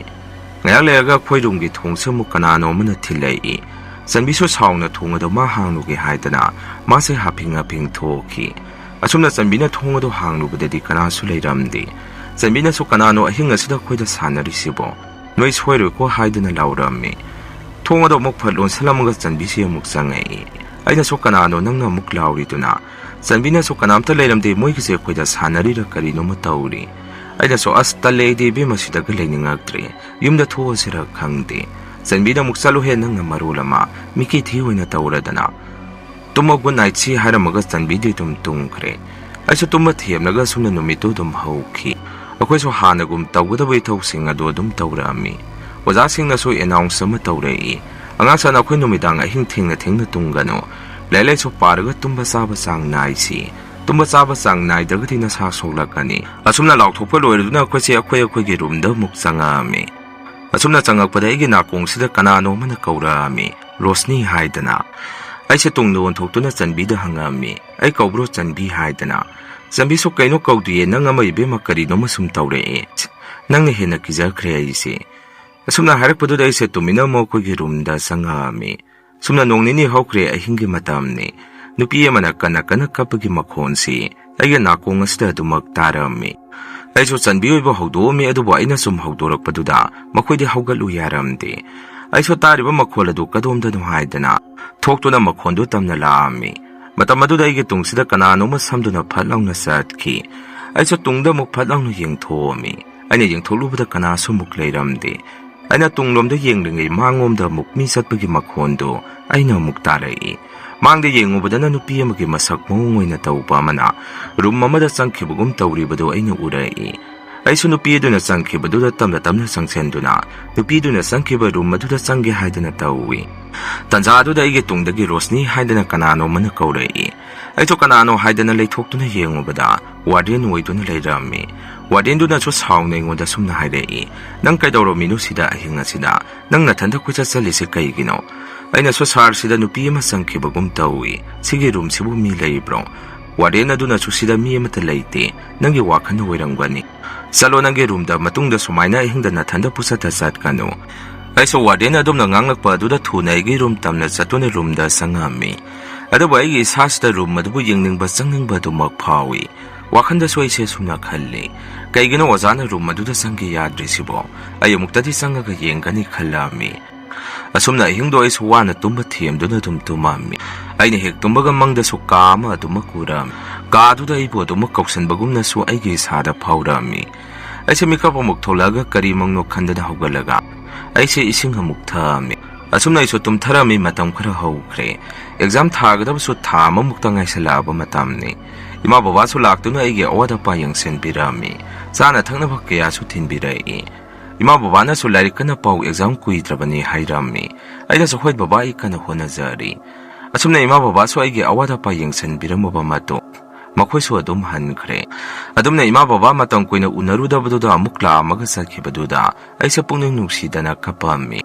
ꯉꯥꯏꯍꯥꯛ ꯂꯩꯔꯒ ꯑꯩꯈꯣꯏ ꯔꯨꯝꯒꯤ ꯊꯣꯡꯁꯦ ꯑꯃꯨꯛ ꯀꯅꯥꯅꯣ ꯑꯃꯅ ꯊꯤꯜꯂꯛꯏ꯫ ꯆꯟꯕꯤꯁꯨ ꯁꯥꯎꯅ ꯊꯣꯡ ꯑꯗꯨ ꯃꯥ ꯍꯥꯡꯂꯨꯒꯦ ꯍꯥꯏꯗꯅ ꯃꯥꯁꯦ ꯍꯥꯐꯤꯡ ꯍꯥꯐꯤꯡ ꯊꯣꯛꯈꯤ꯫ ꯑꯁꯨꯝꯅ ꯆꯟꯕꯤꯅ ꯊꯣꯡ ꯑꯗꯨ ꯍꯥꯡꯂꯨꯕꯗꯗꯤ ꯀꯅꯥꯁꯨ ꯂꯩꯔꯝꯗꯦ꯫ ꯆꯟꯕꯤꯅꯁꯨ, "ꯀꯅꯥꯅꯣ ꯑꯍꯤꯡ ꯑꯁꯤꯗ ꯑꯩꯈꯣꯏꯗ ꯁꯥꯟꯅꯔꯤꯁꯤꯕꯣ? ꯅꯣꯏ ꯁꯣꯏꯔꯣꯏꯀꯣ" ꯍꯥꯏꯗꯨꯅ ꯂꯥꯎꯔꯝꯃꯤ꯫ ꯊꯣꯡ ꯑꯗꯨ ꯑꯃꯨꯛ ꯐꯠ ꯂꯣꯟꯁꯤꯜꯂꯝꯃꯒ ꯆꯟꯕꯤꯁꯤ ꯑꯃꯨꯛ ꯆꯪꯉꯛꯏ꯫ ꯑꯩꯅꯁꯨ, "ꯀꯅꯥꯅꯣ ꯅꯪꯅ ꯑꯃꯨꯛ ꯂꯥꯎꯔꯤꯗꯨꯅ?" ꯆꯟꯕꯤꯅꯁꯨ, "ꯀꯅꯥꯝꯇ ꯂꯩꯔꯝꯗꯦ, ꯃꯣꯏꯒꯤꯁꯦ ꯑꯩꯈꯣꯏꯗ ꯁꯥꯟꯅꯔꯤꯔ ꯀꯔꯤꯅꯣꯃ ꯇꯧꯔꯤ"꯫ ꯑꯩꯅꯁꯨ, "ꯑꯁ, ꯇꯜꯂꯦ, ꯑꯩꯗꯤ ꯏꯕꯦꯝꯃ ꯁꯤꯗꯒ ꯂꯩꯅꯤꯡꯉꯛꯇ꯭ꯔꯦ, ꯌꯨꯝꯗ ꯊꯣꯛꯑꯁꯤꯔ ꯈꯪꯗꯦ"꯫ ꯆꯟꯕꯤꯅ ꯑꯃꯨꯛ, "ꯆꯠꯂꯨꯍꯦ, ꯅꯪꯅ ꯃꯔꯣꯜ ꯑꯃ ꯃꯤꯀꯤ ꯊꯤ ꯑꯣꯏꯅ ꯇꯧꯔꯗꯅ"꯫ "ꯇꯨꯝꯃꯣ, good night ꯁꯤ" ꯍꯥꯏꯔꯝꯃꯒ ꯆꯟꯕꯤꯗꯤ ꯑꯗꯨꯝ ꯇꯨꯝꯈ꯭ꯔꯦ꯫ ꯑꯩꯁꯨ ꯇꯨꯝꯕ ꯊꯦꯝꯂꯒ ꯑꯁꯨꯝꯅ ꯅꯨꯃꯤꯠꯇꯨ ꯑꯗꯨꯝ ꯍꯧꯈꯤ꯫ ꯑꯩꯈꯣꯏꯁꯨ ꯍꯥꯟꯅꯒꯨꯝ ꯇꯧꯒꯗꯕ ꯏꯊꯧꯁꯤꯡ ꯑꯗꯨ ꯑꯗꯨꯝ ꯇꯧꯔꯛꯑꯝꯃꯤ꯫ ꯑꯣꯖꯥꯁꯤꯡꯅꯁꯨ announce ꯑꯃ ꯇꯧꯔꯛꯏ, "ꯑꯉꯥꯡꯁꯥ, ꯅꯈꯣꯏ ꯅꯨꯃꯤꯗꯥꯡ ꯑꯍꯤꯡ ꯊꯦꯡꯅ ꯊꯦꯡꯅ ꯇꯨꯝꯒꯅꯨ, ꯂꯥꯏꯔꯤꯛ ꯂꯥꯏꯁꯨ ꯄꯥꯔꯒ ꯇꯨꯝꯕ ꯆꯥꯕ ꯆꯥꯡ ꯅꯥꯏꯁꯤ꯫ ꯇꯨꯝꯕ ꯆꯥꯕ ꯆꯥꯡ ꯅꯥꯏꯗ꯭ꯔꯒꯗꯤ ꯅꯁꯥ ꯁꯣꯛꯂꯛꯀꯅꯤ꯫ ꯑꯁꯨꯝꯅ ꯂꯥꯎꯊꯣꯛꯄ ꯂꯣꯏꯔꯗꯨꯅ ꯑꯩꯈꯣꯏꯁꯦ ꯑꯩꯈꯣꯏ ꯑꯩꯈꯣꯏꯒꯤ ꯔꯨꯝꯗ ꯑꯃꯨꯛ ꯆꯪꯉꯛꯑꯝꯃꯤ꯫ ꯑꯁꯨꯝꯅ ꯆꯪꯉꯛꯄꯗ ꯑꯩꯒꯤ ꯅꯥꯀꯣꯡꯁꯤꯗ ꯀꯅꯥꯅꯣ ꯑꯃꯅ ꯀꯧꯔꯛꯑꯝꯃꯤ, "ꯔꯣꯁꯅꯤ" ꯍꯥꯏꯗꯅ꯫ ꯑꯩꯁꯦ ꯇꯨꯡꯗ ꯑꯣꯟꯊꯣꯛꯇꯨꯅ ꯆꯟꯕꯤꯗ ꯍꯪꯉꯛꯑꯝꯃꯤ, "ꯑꯩ ꯀꯧꯕ꯭ꯔꯣ, ꯆꯟꯕꯤ?" ꯍꯥꯏꯗꯅ꯫ "ꯆꯟꯕꯤꯁꯨ ꯀꯩꯅꯣ ꯀꯧꯗꯤꯌꯦ, ꯅꯪ ꯑꯃ ꯏꯕꯦꯝꯃ ꯀꯔꯤꯅꯣꯃ ꯁꯨꯝ ꯇꯧꯔꯛꯑꯦ꯫ ꯅꯪꯅ ꯍꯦꯟꯅ ꯀꯤꯖꯈ꯭ꯔꯦ ꯑꯩꯁꯦ"꯫ ꯑꯁꯨꯝꯅ ꯍꯥꯏꯔꯛꯄꯗꯨꯗ ꯑꯩꯁꯦ ꯇꯨꯃꯤꯟꯅ ꯑꯃꯨꯛ ꯑꯩꯈꯣꯏꯒꯤ ꯔꯨꯝꯗ ꯆꯪꯉꯛꯑꯝꯃꯤ꯫ ꯁꯨꯝꯅ ꯅꯣꯡ ꯅꯤꯅꯤ ꯍꯧꯈ꯭ꯔꯦ, ꯑꯍꯤꯡꯒꯤ ꯃꯇꯝꯅꯤ꯫ ꯅꯨꯄꯤ ꯑꯃꯅ ꯀꯟꯅ ꯀꯟꯅ ꯀꯞꯄꯒꯤ ꯃꯈꯣꯟꯁꯤ ꯑꯩꯒꯤ ꯅꯥꯀꯣꯡ ꯑꯁꯤꯗ ꯑꯗꯨꯃꯛ ꯇꯥꯔꯝꯃꯤ꯫ ꯑꯩꯁꯨ ꯆꯟꯕꯤ ꯑꯣꯏꯕ ꯍꯧꯗꯣꯛꯑꯝꯃꯤ, ꯑꯗꯨꯕꯨ ꯑꯩꯅ ꯁꯨꯝ ꯍꯧꯗꯣꯔꯛꯄꯗꯨꯗ ꯃꯈꯣꯏꯗꯤ ꯍꯧꯒꯠꯂꯨ ꯌꯥꯔꯝꯗꯦ꯫ ꯑꯩꯁꯨ ꯇꯥꯔꯤꯕ ꯃꯈꯣꯜ ꯑꯗꯨ ꯀꯗꯣꯝꯗꯅꯣ ꯍꯥꯏꯗꯅ ꯊꯣꯛꯇꯨꯅ ꯃꯈꯣꯟꯗꯨ ꯇꯝꯅ ꯂꯥꯛꯑꯝꯃꯤ꯫ ꯃꯇꯝ ꯑꯗꯨꯗ ꯑꯩꯒꯤ ꯇꯨꯡꯁꯤꯗ ꯀꯅꯥꯅꯣꯃ ꯁꯝꯗꯨꯅ ꯐꯠ ꯂꯥꯎꯅ ꯆꯠꯈꯤ꯫ ꯑꯩꯁꯨ ꯇꯨꯡꯗ ꯑꯃꯨꯛ ꯐꯠ ꯂꯥꯎꯅ ꯌꯦꯡꯊꯣꯛꯑꯝꯃꯤ꯫ ꯑꯩꯅ ꯌꯦꯡꯊꯣꯛꯂꯨꯕꯗ ꯀꯅꯥꯁꯨ ꯑꯃꯨꯛ ꯂꯩꯔꯝꯗꯦ꯫ ꯑꯩꯅ ꯇꯨꯡꯂꯣꯝꯗ ꯌꯦꯡꯂꯤꯉꯩ ꯃꯥꯡꯂꯣꯝꯗ ꯑꯃꯨꯛ ꯃꯤ ꯆꯠꯄꯒꯤ ꯃꯈꯣꯟꯗꯨ ꯑꯩꯅ ꯑꯃꯨꯛ ꯇꯥꯔꯛꯏ꯫ ꯃꯥꯡꯗ ꯌꯦꯡꯉꯨꯕꯗꯅ ꯅꯨꯄꯤ ꯑꯃꯒꯤ ꯃꯁꯛ ꯃꯑꯣꯡ ꯑꯣꯏꯅ ꯇꯧꯕ ꯑꯃꯅ ꯔꯨꯝ ꯑꯃꯗ ꯆꯪꯈꯤꯕꯒꯨꯝ ꯇꯧꯔꯤꯕꯗꯨ ꯑꯩꯅ ꯎꯔꯛꯏ꯫ ꯑꯩꯁꯨ ꯅꯨꯄꯤ ꯑꯗꯨꯅ ꯆꯪꯈꯤꯕꯗꯨꯗ ꯇꯞꯅ ꯇꯞꯅ ꯆꯪꯁꯤꯟꯗꯨꯅ ꯅꯨꯄꯤꯗꯨꯅ ꯆꯪꯈꯤꯕ ꯔꯨꯝ ꯑꯗꯨꯗ ꯆꯪꯒꯦ ꯍꯥꯏꯗꯅ ꯇꯧꯏ꯫ ꯇꯟꯖꯥ ꯑꯗꯨꯗ ꯑꯩꯒꯤ ꯇꯨꯡꯗꯒꯤ ꯔꯣꯁꯅꯤ ꯍꯥꯏꯗꯅ ꯀꯅꯥꯅꯣ ꯑꯃꯅ ꯀꯧꯔꯛꯏ꯫ ꯑꯩꯁꯨ ꯀꯅꯥꯅꯣ ꯍꯥꯏꯗꯅ ꯂꯩꯊꯣꯛꯇꯨꯅ ꯌꯦꯡꯉꯨꯕꯗ ꯋꯥꯔꯗꯦꯟ ꯑꯣꯏꯗꯨꯅ ꯂꯩꯔꯝꯃꯤ꯫ ꯋꯥꯔꯗꯦꯟꯗꯨꯅꯁꯨ ꯁꯥꯎꯅ ꯑꯩꯉꯣꯟꯗ ꯁꯨꯝꯅ ꯍꯥꯏꯔꯛꯏ, "ꯅꯪ ꯀꯩꯗꯧꯔꯝꯃꯤꯅꯣ ꯁꯤꯗ ꯑꯍꯤꯡ ꯑꯁꯤꯗ? ꯅꯪ ꯅꯊꯟꯗ ꯀꯣꯏꯆꯠ ꯆꯠꯂꯤꯁꯦ ꯀꯩꯒꯤꯅꯣ?" ꯑꯩꯅꯁꯨ, "ꯁꯥꯔ, ꯁꯤꯗ ꯅꯨꯄꯤ ꯑꯃ ꯆꯪꯈꯤꯕꯒꯨꯝ ꯇꯧꯏ꯫ ꯁꯤꯒꯤ ꯔꯨꯝꯁꯤꯕꯨ ꯃꯤ ꯂꯩꯕ꯭ꯔꯣ?" ꯋꯥꯔꯗꯦꯟ ꯑꯗꯨꯅꯁꯨ, "ꯁꯤꯗ ꯃꯤ ꯑꯃꯠꯇ ꯂꯩꯇꯦ꯫ ꯅꯪꯒꯤ ꯋꯥꯈꯜꯅ ꯑꯣꯏꯔꯝꯒꯅꯤ꯫ ꯆꯠꯂꯣ, ꯅꯪꯒꯤ ꯔꯨꯝꯗ, ꯃꯇꯨꯡꯗ ꯁꯨꯃꯥꯏꯅ ꯑꯍꯤꯡꯗ ꯅꯊꯟꯗ ꯄꯨꯆꯠꯇ ꯆꯠꯀꯅꯨ"꯫ ꯑꯩꯁꯨ ꯋꯥꯔꯗꯦꯟ ꯑꯗꯨꯝꯅ ꯉꯥꯡꯂꯛꯄ ꯑꯗꯨꯗ ꯊꯨꯅ ꯑꯩꯒꯤ ꯔꯨꯝ ꯇꯝꯅ ꯆꯠꯇꯨꯅ ꯔꯨꯝꯗ ꯆꯪꯉꯝꯃꯤ꯫ ꯑꯗꯨꯕꯨ ꯑꯩꯒꯤ ꯏꯁꯥꯁꯤꯗ ꯔꯨꯝ ꯑꯗꯨꯕꯨ ꯌꯦꯡꯅꯤꯡꯕ ꯆꯪꯅꯤꯡꯕ ꯑꯗꯨꯃꯛ ꯐꯥꯎꯏ꯫ ꯋꯥꯈꯜꯗꯁꯨ ꯑꯩꯁꯦ ꯑꯁꯨꯝꯅ ꯈꯜꯂꯤ, "ꯀꯩꯒꯤꯅꯣ ꯑꯣꯖꯥꯅ ꯔꯨꯝ ꯑꯗꯨꯗ ꯆꯪꯒꯦ ꯌꯥꯗ꯭ꯔꯤꯁꯤꯕꯣ? ꯑꯩ ꯑꯃꯨꯛꯇꯗꯤ ꯆꯪꯉꯒ ꯌꯦꯡꯒꯅꯤ" ꯈꯜꯂꯝꯃꯤ꯫ ꯑꯁꯨꯝꯅ ꯑꯍꯤꯡꯗꯣ ꯑꯩꯁꯨ ꯋꯥꯅ ꯇꯨꯝꯕ ꯊꯦꯝꯗꯨꯅ ꯑꯗꯨꯝ ꯇꯨꯝꯃꯝꯃꯤ꯫ ꯑꯩꯅ ꯍꯦꯛ ꯇꯨꯝꯕꯒ ꯃꯪꯗꯁꯨ ꯀꯥ ꯑꯃ ꯑꯗꯨꯃꯛ ꯎꯔꯝꯃꯤ꯫ ꯀꯥꯗꯨꯗ ꯑꯩꯕꯨ ꯑꯗꯨꯃꯛ ꯀꯧꯁꯟꯕꯒꯨꯝꯅꯁꯨ ꯑꯩꯒꯤ ꯏꯁꯥꯗ ꯐꯥꯎꯔꯝꯃꯤ꯫ ꯑꯩꯁꯦ ꯃꯤꯀꯞ ꯑꯃꯨꯛ ꯊꯣꯛꯂꯛꯑꯒ ꯀꯔꯤ ꯃꯪꯅꯣ ꯈꯟꯗꯅ ꯍꯧꯒꯠꯂꯒ ꯑꯩꯁꯦ ꯏꯁꯤꯡ ꯑꯃꯨꯛ ꯊꯛꯑꯝꯃꯤ꯫ ꯑꯁꯨꯝꯅ ꯑꯩꯁꯨ ꯇꯨꯝꯊꯔꯝꯃꯤ꯫ ꯃꯇꯝ ꯈꯔ ꯍꯧꯈ꯭ꯔꯦ꯫ ꯑꯦꯛꯖꯥꯝ ꯊꯥꯒꯗꯕꯁꯨ ꯊꯥ ꯑꯃꯃꯨꯛꯇ ꯉꯥꯏꯁꯜꯂꯛꯑꯕ ꯃꯇꯝꯅꯤ꯫ ꯏꯃꯥ ꯕꯕꯥꯁꯨ ꯂꯥꯛꯇꯨꯅ ꯑꯩꯒꯤ ꯑꯋꯥꯠ ꯑꯄꯥ ꯌꯦꯡꯁꯤꯟꯕꯤꯔꯝꯃꯤ꯫ ꯆꯥꯅ ꯊꯛꯅꯕ ꯀꯌꯥꯁꯨ ꯊꯤꯟꯕꯤꯔꯛꯏ꯫ ꯏꯃꯥ ꯕꯕꯥꯅꯁꯨ "ꯂꯥꯏꯔꯤꯛ ꯀꯟꯅ ꯄꯥꯎ, ꯑꯦꯛꯖꯥꯝ ꯀꯨꯏꯗ꯭ꯔꯕꯅꯤ" ꯍꯥꯏꯔꯝꯃꯤ꯫ ꯑꯩꯅꯁꯨ, "ꯍꯣꯏ ꯕꯕꯥ, ꯑꯩ ꯀꯟꯅ ꯍꯣꯠꯅꯖꯔꯤ"꯫ ꯑꯁꯨꯝꯅ ꯏꯃꯥ ꯕꯕꯥꯁꯨ ꯑꯩꯒꯤ ꯑꯋꯥꯠ ꯑꯄꯥ ꯌꯦꯡꯁꯤꯟꯕꯤꯔꯝꯃꯕ ꯃꯇꯨꯡ ꯃꯈꯣꯏꯁꯨ ꯑꯗꯨꯝ ꯍꯟꯈ꯭ꯔꯦ꯫ ꯑꯗꯨꯝꯅ ꯏꯃꯥ ꯕꯕꯥ ꯃꯇꯝ ꯀꯨꯏꯅ ꯎꯅꯔꯨꯗꯕꯗꯨꯗ ꯑꯃꯨꯛ ꯂꯥꯛꯑꯝꯃꯒ ꯆꯠꯈꯤꯕꯗꯨꯗ ꯑꯩꯁꯦ ꯄꯨꯛꯅꯤꯡ ꯅꯨꯡꯁꯤꯗꯅ ꯀꯞꯄꯝꯃꯤ꯫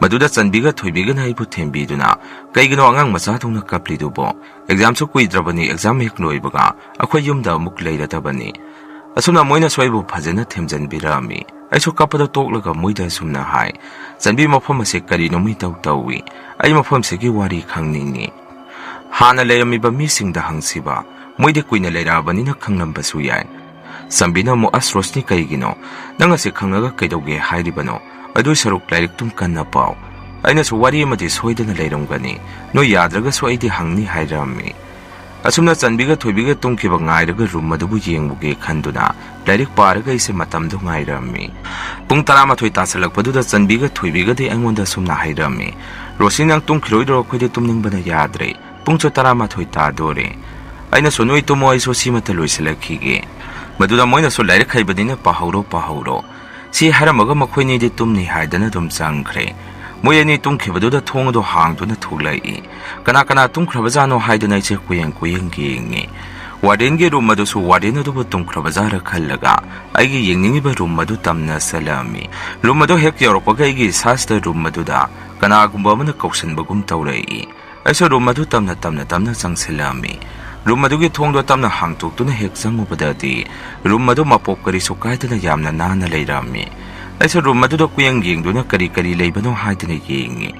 ꯃꯗꯨꯗ ꯆꯟꯕꯤꯒ ꯊꯣꯏꯕꯤꯒꯅ ꯑꯩꯕꯨ ꯊꯦꯝꯕꯤꯗꯨꯅ, "ꯀꯩꯒꯤꯅꯣ ꯑꯉꯥꯡ ꯃꯆꯥꯗꯧꯅ ꯀꯞꯂꯤꯗꯨꯕꯣ? ꯑꯦꯛꯖꯥꯝꯁꯨ ꯀꯨꯏꯗ꯭ꯔꯕꯅꯤ, ꯑꯦꯛꯖꯥꯝ ꯍꯦꯛ ꯂꯣꯏꯕꯒ ꯑꯩꯈꯣꯏ ꯌꯨꯝꯗ ꯑꯃꯨꯛ ꯂꯩꯔꯗꯕꯅꯤ"꯫ ꯑꯁꯨꯝꯅ ꯃꯣꯏꯅꯁꯨ ꯑꯩꯕꯨ ꯐꯖꯅ ꯊꯦꯝꯖꯤꯟꯕꯤꯔꯛꯑꯝꯃꯤ꯫ ꯑꯩꯁꯨ ꯀꯞꯄꯗ ꯇꯣꯛꯂꯒ ꯃꯣꯏꯗ ꯑꯁꯨꯝꯅ ꯍꯥꯏ, "ꯆꯟꯕꯤ, ꯃꯐꯝ ꯑꯁꯤ ꯀꯔꯤꯅꯣ ꯃꯤꯇꯧ ꯇꯧꯏ? ꯑꯩ ꯃꯐꯝꯁꯤꯒꯤ ꯋꯥꯔꯤ ꯈꯪꯅꯤꯡꯏ꯫ ꯍꯥꯟꯅ ꯂꯩꯔꯝꯃꯤꯕ ꯃꯤꯁꯤꯡꯗ ꯍꯪꯁꯤꯕ, ꯃꯣꯏꯗꯤ ꯀꯨꯏꯅ ꯂꯩꯔꯛꯑꯕꯅꯤꯅ ꯈꯪꯂꯝꯕꯁꯨ ꯌꯥꯏ"꯫ ꯆꯟꯕꯤꯅ ꯑꯃꯨꯛ, "ꯑꯁ ꯔꯣꯁꯅꯤ, ꯀꯩꯒꯤꯅꯣ? ꯅꯪ ꯑꯁꯤ ꯈꯪꯉꯒ ꯀꯩꯗꯧꯒꯦ ꯍꯥꯏꯔꯤꯕꯅꯣ? ꯑꯗꯨꯏ ꯁꯔꯨꯛ ꯂꯥꯏꯔꯤꯛꯇꯨꯝ ꯀꯟꯅ ꯄꯥꯎ꯫ ꯑꯩꯅꯁꯨ ꯋꯥꯔꯤ ꯑꯃꯗꯤ ꯁꯣꯏꯗꯅ ꯂꯩꯔꯝꯒꯅꯤ꯫ ꯅꯣꯏ ꯌꯥꯗ꯭ꯔꯒꯁꯨ ꯑꯩꯗꯤ ꯍꯪꯅꯤ" ꯍꯥꯏꯔꯝꯃꯤ꯫ ꯑꯁꯨꯝꯅ ꯆꯟꯕꯤꯒ ꯊꯣꯏꯕꯤꯒ ꯇꯨꯝꯈꯤꯕ ꯉꯥꯏꯔꯒ ꯔꯨꯝ ꯑꯗꯨꯕꯨ ꯌꯦꯡꯉꯨꯒꯦ ꯈꯟꯗꯨꯅ ꯂꯥꯏꯔꯤꯛ ꯄꯥꯔꯒ ꯑꯩꯁꯦ ꯃꯇꯝꯗꯨ ꯉꯥꯏꯔꯝꯃꯤ꯫ ꯄꯨꯡ ꯇꯔꯥꯃꯥꯊꯣꯏ ꯇꯥꯁꯜꯂꯛꯄꯗꯨꯗ ꯆꯟꯕꯤꯒ ꯊꯣꯏꯕꯤꯒꯗꯤ ꯑꯩꯉꯣꯟꯗ ꯑꯁꯨꯝꯅ ꯍꯥꯏꯔꯝꯃꯤ, "ꯔꯣꯁꯅꯤ, ꯅꯪ ꯇꯨꯝꯈꯤꯔꯣꯏꯗ꯭ꯔꯣ? ꯑꯩꯈꯣꯏꯗꯤ ꯇꯨꯝꯅꯤꯡꯕꯅ ꯌꯥꯗ꯭ꯔꯦ꯫ ꯄꯨꯡꯁꯨ ꯇꯔꯥꯃꯥꯊꯣꯏ ꯇꯥꯗꯣꯔꯦ"꯫ ꯑꯩꯅꯁꯨ, "ꯅꯣꯏ ꯇꯨꯝꯃꯣ, ꯑꯩꯁꯨ ꯁꯤꯃꯇ ꯂꯣꯏꯁꯤꯜꯂꯛꯈꯤꯒꯦ"꯫ ꯃꯗꯨꯗ ꯃꯣꯏꯅꯁꯨ, "ꯂꯥꯏꯔꯤꯛ ꯍꯩꯕꯅꯤꯅ ꯄꯥꯍꯧꯔꯣ, ꯄꯥꯍꯧꯔꯣ"꯫ ꯁꯤ ꯍꯥꯏꯔꯝꯃꯒ ꯃꯈꯣꯏꯅꯤꯗꯤ ꯇꯨꯝꯅꯤ ꯍꯥꯏꯗꯅ ꯑꯗꯨꯝ ꯆꯪꯈ꯭ꯔꯦ꯫ ꯃꯣꯏ ꯑꯅꯤ ꯇꯨꯝꯈꯤꯕꯗꯨꯗ ꯊꯣꯡ ꯑꯗꯨ ꯍꯥꯡꯗꯨꯅ ꯊꯣꯛꯂꯛꯏ꯫ ꯀꯅꯥ ꯀꯅꯥ ꯇꯨꯝꯈ꯭ꯔꯕꯖꯥꯠꯅꯣ ꯍꯥꯏꯗꯨꯅ ꯑꯩꯁꯦ ꯀꯨꯌꯦꯡ ꯀꯨꯌꯦꯡ ꯌꯦꯡꯉꯤ꯫ ꯋꯥꯔꯗꯦꯟꯒꯤ ꯔꯨꯝ ꯑꯗꯨꯁꯨ ꯋꯥꯔꯗꯦꯟ ꯑꯗꯨꯕꯨ ꯇꯨꯝꯈ꯭ꯔꯕꯖꯥꯠꯔ ꯈꯜꯂꯒ ꯑꯩꯒꯤ ꯌꯦꯡꯅꯤꯡꯉꯤꯕ ꯔꯨꯝ ꯑꯗꯨ ꯇꯝꯅ ꯆꯠꯂꯝꯃꯤ꯫ ꯔꯨꯝ ꯑꯗꯨ ꯍꯦꯛ ꯌꯧꯔꯛꯄꯒ ꯑꯩꯒꯤ ꯏꯁꯥꯁꯤꯗ ꯔꯨꯝ ꯑꯗꯨꯗ ꯀꯅꯥꯒꯨꯝꯕ ꯑꯃꯅ ꯀꯧꯁꯟꯕꯒꯨꯝ ꯇꯧꯔꯛꯏ꯫ ꯑꯩꯁꯨ ꯔꯨꯝ ꯑꯗꯨ ꯇꯝꯅ ꯇꯝꯅ ꯇꯝꯅ ꯆꯪꯁꯤꯜꯂꯛꯑꯝꯃꯤ꯫ ꯔꯨꯝ ꯑꯗꯨꯒꯤ ꯊꯣꯡꯗꯣ ꯇꯞꯅ ꯍꯥꯡꯇꯣꯛꯇꯨꯅ ꯍꯦꯛ ꯆꯪꯉꯨꯕꯗꯗꯤ ꯔꯨꯝ ꯑꯗꯨ ꯃꯄꯣꯞ ꯀꯔꯤꯁꯨ ꯀꯥꯏꯗꯅ ꯌꯥꯝꯅ ꯅꯥꯟꯅ ꯂꯩꯔꯝꯃꯤ꯫ ꯑꯩꯁꯨ ꯔꯨꯝ ꯑꯗꯨꯗ ꯀꯨꯌꯦꯡ ꯌꯦꯡꯗꯨꯅ ꯀꯔꯤ ꯀꯔꯤ ꯂꯩꯕꯅꯣ ꯍꯥꯏꯗꯨꯅ ꯌꯦꯡꯉꯤ꯫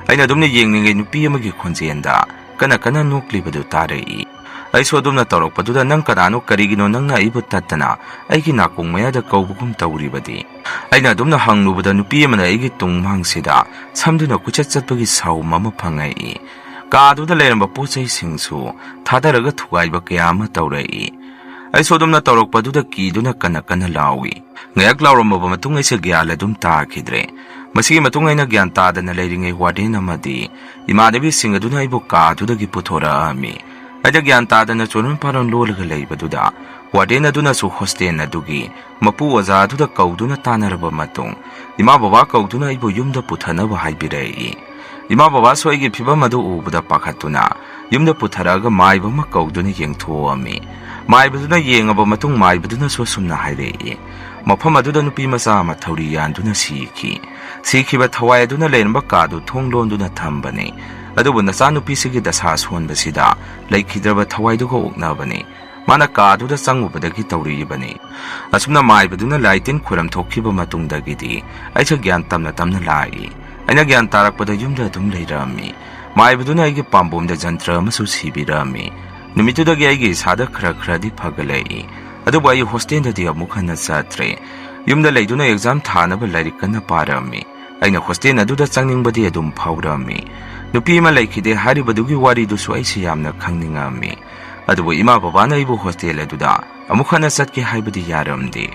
ꯑꯩꯅ ꯑꯗꯨꯝꯅ ꯌꯦꯡꯂꯤꯉꯩ ꯅꯨꯄꯤ ꯑꯃꯒꯤ ꯈꯣꯟꯖꯦꯜꯗ ꯀꯟꯅ ꯀꯟꯅ ꯅꯣꯛꯂꯤꯕꯗꯨ ꯇꯥꯔꯛꯏ꯫ ꯑꯩꯁꯨ ꯑꯗꯨꯝꯅ ꯇꯧꯔꯛꯄꯗꯨꯗ, "ꯅꯪ ꯀꯅꯥꯅꯣ? ꯀꯔꯤꯒꯤꯅꯣ ꯅꯪꯅ ꯑꯩꯕꯨ ꯇꯠꯇꯅ ꯑꯩꯒꯤ ꯅꯥꯀꯣꯡ ꯃꯌꯥꯗ ꯀꯧꯕꯒꯨꯝ ꯇꯧꯔꯤꯕꯗꯤ?" ꯑꯩꯅ ꯑꯗꯨꯝꯅ ꯍꯪꯂꯨꯕꯗ ꯅꯨꯄꯤ ꯑꯃꯅ ꯑꯩꯒꯤ ꯇꯨꯡ ꯃꯥꯡꯁꯤꯗ ꯁꯝꯗꯨꯅ ꯀꯣꯏꯆꯠ ꯆꯠꯄꯒꯤ ꯁꯥꯎꯝ ꯑꯃ ꯐꯪꯉꯛꯏ꯫ ꯀꯥꯗꯨꯗ ꯂꯩꯔꯝꯕ ꯄꯣꯠ ꯆꯩꯁꯤꯡꯁꯨ ꯊꯥꯗꯔꯒ ꯊꯨꯒꯥꯏꯕ ꯀꯌꯥ ꯑꯃ ꯇꯧꯔꯛꯏ꯫ ꯑꯩꯁꯨ ꯑꯗꯨꯝꯅ ꯇꯧꯔꯛꯄꯗꯨꯗ ꯀꯤꯗꯨꯅ ꯀꯟꯅ ꯀꯟꯅ ꯂꯥꯎꯏ꯫ ꯉꯥꯏꯍꯥꯛ ꯂꯥꯎꯔꯝꯃꯕ ꯃꯇꯨꯡ ꯑꯩꯁꯦ ꯒ꯭ꯌꯥꯟ ꯑꯗꯨꯝ ꯇꯥꯈꯤꯗ꯭ꯔꯦ꯫ ꯃꯁꯤꯒꯤ ꯃꯇꯨꯡ ꯑꯩꯅ ꯒ꯭ꯌꯥꯟ ꯇꯥꯗꯅ ꯂꯩꯔꯤꯉꯩ ꯋꯥꯔꯗꯦꯟ ꯑꯃꯗꯤ ꯏꯃꯥꯟꯅꯕꯤꯁꯤꯡ ꯑꯗꯨꯅ ꯑꯩꯕꯨ ꯀꯥꯗꯨꯗꯒꯤ ꯄꯨꯊꯣꯔꯛꯑꯝꯃꯤ꯫ ꯑꯩꯅ ꯒ꯭ꯌꯥꯟ ꯇꯥꯗꯅ ꯆꯣꯔꯣꯟ ꯄꯥꯔꯣꯟ ꯂꯣꯜꯂꯒ ꯂꯩꯕꯗꯨꯗ ꯋꯥꯔꯗꯦꯟ ꯑꯗꯨꯅꯁꯨ ꯍꯣꯁꯇꯦꯜ ꯑꯗꯨꯒꯤ ꯃꯄꯨ ꯑꯣꯖꯥ ꯑꯗꯨꯗ ꯀꯧꯗꯨꯅ ꯇꯥꯟꯅꯔꯕ ꯃꯇꯨꯡ ꯏꯃꯥ ꯕꯕꯥ ꯀꯧꯗꯨꯅ ꯑꯩꯕꯨ ꯌꯨꯝꯗ ꯄꯨꯊꯅꯕ ꯍꯥꯏꯕꯤꯔꯛꯏ꯫ ꯏꯃꯥ ꯕꯕꯥꯁꯨ ꯑꯩꯒꯤ ꯐꯤꯚꯝ ꯑꯗꯨ ꯎꯕꯗ ꯄꯥꯈꯠꯇꯨꯅ ꯌꯨꯝꯗ ꯄꯨꯊꯔꯛꯑꯒ ꯃꯥꯏꯕ ꯑꯃ ꯀꯧꯗꯨꯅ ꯌꯦꯡꯊꯣꯛꯑꯝꯃꯤ꯫ ꯃꯥꯏꯕꯗꯨꯅ ꯌꯦꯡꯉꯕ ꯃꯇꯨꯡ ꯃꯥꯏꯕꯗꯨꯅꯁꯨ ꯑꯁꯨꯝꯅ ꯍꯥꯏꯔꯛꯏ, "ꯃꯐꯝ ꯑꯗꯨꯗ ꯅꯨꯄꯤ ꯃꯆꯥ ꯑꯃ ꯊꯧꯔꯤ ꯌꯥꯟꯗꯨꯅ ꯁꯤꯈꯤ꯫ ꯁꯤꯈꯤꯕ ꯊꯋꯥꯏ ꯑꯗꯨꯅ ꯂꯩꯔꯝꯕ ꯀꯥꯗꯨ ꯊꯣꯡ ꯂꯣꯟꯗꯨꯅ ꯊꯝꯕꯅꯤ꯫ ꯑꯗꯨꯕꯨ ꯅꯆꯥꯅꯨꯄꯤꯁꯤꯒꯤ ꯗꯁꯥ ꯁꯣꯟꯕꯁꯤꯗ ꯂꯩꯈꯤꯗ꯭ꯔꯕ ꯊꯋꯥꯏꯗꯨꯒ ꯑꯣꯛꯅꯕꯅꯤ꯫ ꯃꯥꯅ ꯀꯥꯗꯨꯗ ꯆꯪꯉꯨꯕꯗꯒꯤ ꯇꯧꯔꯛꯏꯕꯅꯤ꯫" ꯑꯁꯨꯝꯅ ꯃꯥꯏꯕꯗꯨꯅ ꯂꯥꯏ ꯇꯤꯟ ꯈꯨꯔꯝ ꯊꯣꯛꯈꯤꯕ ꯃꯇꯨꯡꯗꯒꯤꯗꯤ ꯑꯩꯁꯨ ꯒ꯭ꯌꯥꯟ ꯇꯝꯅ ꯇꯝꯅ ꯂꯥꯛꯏ꯫ ꯑꯩꯅ ꯒ꯭ꯌꯥꯟ ꯇꯥꯔꯛꯄꯗ ꯌꯨꯝꯗ ꯑꯗꯨꯝ ꯂꯩꯔꯛꯑꯝꯃꯤ꯫ ꯃꯥꯏꯕꯗꯨꯅ ꯑꯩꯒꯤ ꯄꯥꯝꯕꯣꯝꯗ ꯖꯟꯇ꯭ꯔ ꯑꯃꯁꯨ ꯁꯤꯕꯤꯔꯛꯑꯝꯃꯤ꯫ ꯅꯨꯃꯤꯠꯇꯨꯗꯒꯤ ꯑꯩꯒꯤ ꯏꯁꯥꯗ ꯈꯔ ꯈꯔꯗꯤ ꯐꯒꯠꯂꯛꯏ꯫ ꯑꯗꯨꯕꯨ ꯑꯩ ꯍꯣꯁꯇꯦꯜꯗꯗꯤ ꯑꯃꯨꯛ ꯍꯟꯅ ꯆꯠꯇ꯭ꯔꯦ꯫ ꯌꯨꯝꯗ ꯂꯩꯗꯨꯅ ꯑꯦꯛꯖꯥꯝ ꯊꯥꯅꯕ ꯂꯥꯏꯔꯤꯛ ꯀꯟꯅ ꯄꯥꯔꯛꯑꯝꯃꯤ꯫ ꯑꯩꯅ ꯍꯣꯁꯇꯦꯜ ꯑꯗꯨꯗ ꯆꯪꯅꯤꯡꯕꯗꯤ ꯑꯗꯨꯝ ꯐꯥꯎꯔꯛꯑꯝꯃꯤ꯫ ꯅꯨꯄꯤ ꯑꯃ ꯂꯩꯈꯤꯗꯦ ꯍꯥꯏꯔꯤꯕꯗꯨꯒꯤ ꯋꯥꯔꯤꯗꯨꯁꯨ ꯑꯩꯁꯤ ꯌꯥꯝꯅ ꯈꯪꯅꯤꯡꯉꯛꯑꯝꯃꯤ꯫ ꯑꯗꯨꯕꯨ ꯏꯃꯥ ꯕꯕꯥꯅ ꯑꯩꯕꯨ ꯍꯣꯁꯇꯦꯜ ꯑꯗꯨꯗ ꯑꯃꯨꯛ ꯍꯟꯅ ꯆꯠꯀꯦ ꯍꯥꯏꯕꯗꯤ ꯌꯥꯔꯝꯗꯦ꯫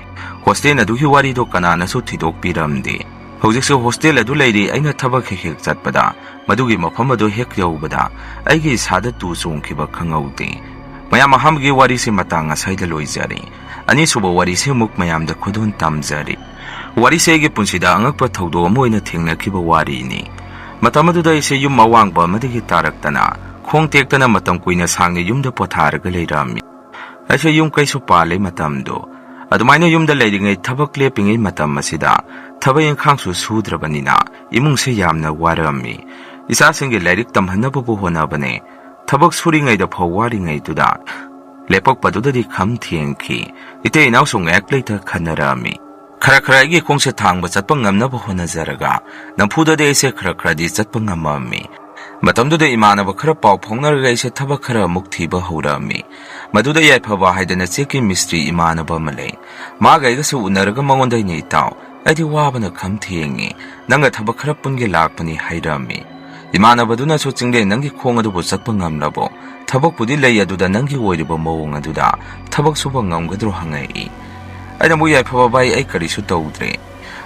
ꯍꯣꯁꯇꯦꯜ ꯑꯗꯨꯒꯤ ꯋꯥꯔꯤꯗꯣ ꯀꯅꯥꯅꯁꯨ ꯊꯤꯗꯣꯛꯄꯤꯔꯝꯗꯦ꯫ ꯍꯧꯖꯤꯛꯁꯨ ꯍꯣꯁꯇꯦꯜ ꯑꯗꯨ ꯂꯩꯔꯤ꯫ ꯑꯩꯅ ꯊꯕꯛ ꯍꯦꯛ ꯍꯦꯛ ꯆꯠꯄꯗ ꯃꯗꯨꯒꯤ ꯃꯐꯝ ꯑꯗꯨ ꯍꯦꯛ ꯌꯧꯕꯗ ꯑꯩꯒꯤ ꯏꯁꯥꯗ ꯇꯨ ꯆꯣꯡꯈꯤꯕ ꯈꯪꯍꯧꯗꯦ꯫ ꯃꯌꯥꯝ, ꯑꯍꯥꯟꯕꯒꯤ ꯋꯥꯔꯤꯁꯤ ꯃꯇꯥꯡ ꯑꯁꯥꯏꯗ ꯂꯣꯏꯖꯔꯦ꯫ ꯑꯅꯤꯁꯨꯕ ꯋꯥꯔꯤꯁꯤ ꯑꯃꯨꯛ ꯃꯌꯥꯝꯗ ꯈꯨꯗꯣꯜ ꯇꯝꯖꯔꯤ꯫ ꯋꯥꯔꯤꯁꯦ ꯑꯩꯒꯤ ꯄꯨꯟꯁꯤꯗ ꯑꯉꯛꯄ ꯊꯧꯗꯣꯛ ꯑꯃ ꯑꯣꯏꯅ ꯊꯦꯡꯅꯈꯤꯕ ꯋꯥꯔꯤꯅꯤ꯫ ꯃꯇꯝ ꯑꯗꯨꯗ ꯑꯩꯁꯦ ꯌꯨꯝ ꯑꯋꯥꯡꯕ ꯑꯃꯗꯒꯤ ꯇꯥꯔꯛꯇꯅ ꯈꯣꯡ ꯇꯦꯛꯇꯅ ꯃꯇꯝ ꯀꯨꯏꯅ ꯁꯥꯡꯅ ꯌꯨꯝꯗ ꯄꯣꯊꯥꯔꯒ ꯂꯩꯔꯝꯃꯤ꯫ ꯑꯩꯁꯦ ꯌꯨꯝ ꯀꯩꯁꯨ ꯄꯥꯜꯂꯤ ꯃꯇꯝꯗꯣ꯫ ꯑꯗꯨꯃꯥꯏꯅ ꯌꯨꯝꯗ ꯂꯩꯔꯤꯉꯩ, ꯊꯕꯛ ꯂꯦꯞꯄꯤꯉꯩ ꯃꯇꯝ ꯑꯁꯤꯗ ꯊꯕꯛ ꯏꯪꯈꯥꯡꯁꯨ ꯁꯨꯗ꯭ꯔꯕꯅꯤꯅ ꯏꯃꯨꯡꯁꯦ ꯌꯥꯝꯅ ꯋꯥꯔꯝꯃꯤ꯫ ꯏꯆꯥꯁꯤꯡꯒꯤ ꯂꯥꯏꯔꯤꯛ ꯇꯝꯍꯟꯅꯕꯕꯨ ꯍꯣꯠꯅꯕꯅꯦ꯫ ꯊꯕꯛ ꯁꯨꯔꯤꯉꯩꯗ ꯐꯥꯎ ꯋꯥꯔꯤꯉꯩꯗꯨꯗ ꯂꯦꯞꯄꯛꯄꯗꯨꯗꯗꯤ ꯈꯝ ꯊꯦꯡꯈꯤ꯫ ꯏꯇꯩ ꯏꯅꯥꯎꯁꯨ ꯉꯥꯏꯍꯥꯛ ꯂꯩꯇ ꯈꯟꯅꯔꯛꯑꯝꯃꯤ꯫ ꯈꯔ ꯈꯔ ꯑꯩꯒꯤ ꯈꯣꯡꯁꯦ ꯊꯥꯡꯕ ꯆꯠꯄ ꯉꯝꯅꯕ ꯍꯣꯠꯅꯖꯔꯒ ꯅꯝꯐꯨꯗꯗꯤ ꯑꯩꯁꯦ ꯈꯔ ꯈꯔꯗꯤ ꯆꯠꯄ ꯉꯝꯃꯝꯃꯤ꯫ ꯃꯇꯝꯗꯨꯗ ꯏꯃꯥꯟꯅꯕ ꯈꯔ ꯄꯥꯎ ꯐꯥꯎꯅꯔꯒ ꯑꯩꯁꯦ ꯊꯕꯛ ꯈꯔ ꯑꯃꯨꯛ ꯊꯤꯕ ꯍꯧꯔꯛꯑꯝꯃꯤ꯫ ꯃꯗꯨꯗ ꯌꯥꯏꯐꯕ ꯍꯥꯏꯗꯅ ꯆꯦꯛꯀꯤ ꯃꯤꯁꯇ꯭ꯔꯤ ꯏꯃꯥꯟꯅꯕ ꯑꯃ ꯂꯩ꯫ ꯃꯥꯒ ꯑꯩꯒꯁꯨ ꯎꯅꯔꯒ ꯃꯉꯣꯟꯗ ꯑꯩꯅ, "ꯏꯇꯥꯎ, ꯑꯩꯗꯤ ꯋꯥꯕꯅ ꯈꯝ ꯊꯦꯡꯉꯤ, ꯅꯪꯒ ꯊꯕꯛ ꯈꯔ ꯄꯨꯟꯒꯦ ꯂꯥꯛꯄꯅꯤ," ꯍꯥꯏꯔꯛꯑꯝꯃꯤ꯫ ꯏꯃꯥꯟꯅꯕꯗꯨꯅꯁꯨ, "ꯆꯤꯡꯂꯦꯟ, ꯅꯪꯒꯤ ꯈꯣꯡ ꯑꯗꯨꯕꯨ ꯆꯠꯄ ꯉꯝꯂꯕꯣ? ꯊꯕꯛꯄꯨꯗꯤ ꯂꯩ, ꯑꯗꯨꯗ ꯅꯪꯒꯤ ꯑꯣꯏꯔꯤꯕ ꯃꯑꯣꯡ ꯑꯗꯨꯗ ꯊꯕꯛ ꯁꯨꯕ ꯉꯝꯒꯗ꯭ꯔꯣ?" ꯍꯪꯉꯛꯏ꯫ ꯑꯩꯅ ꯑꯃꯨꯛ, "ꯌꯥꯏꯐꯕ ꯚꯥꯏ, ꯑꯩ ꯀꯔꯤꯁꯨ ꯇꯧꯗ꯭ꯔꯦ꯫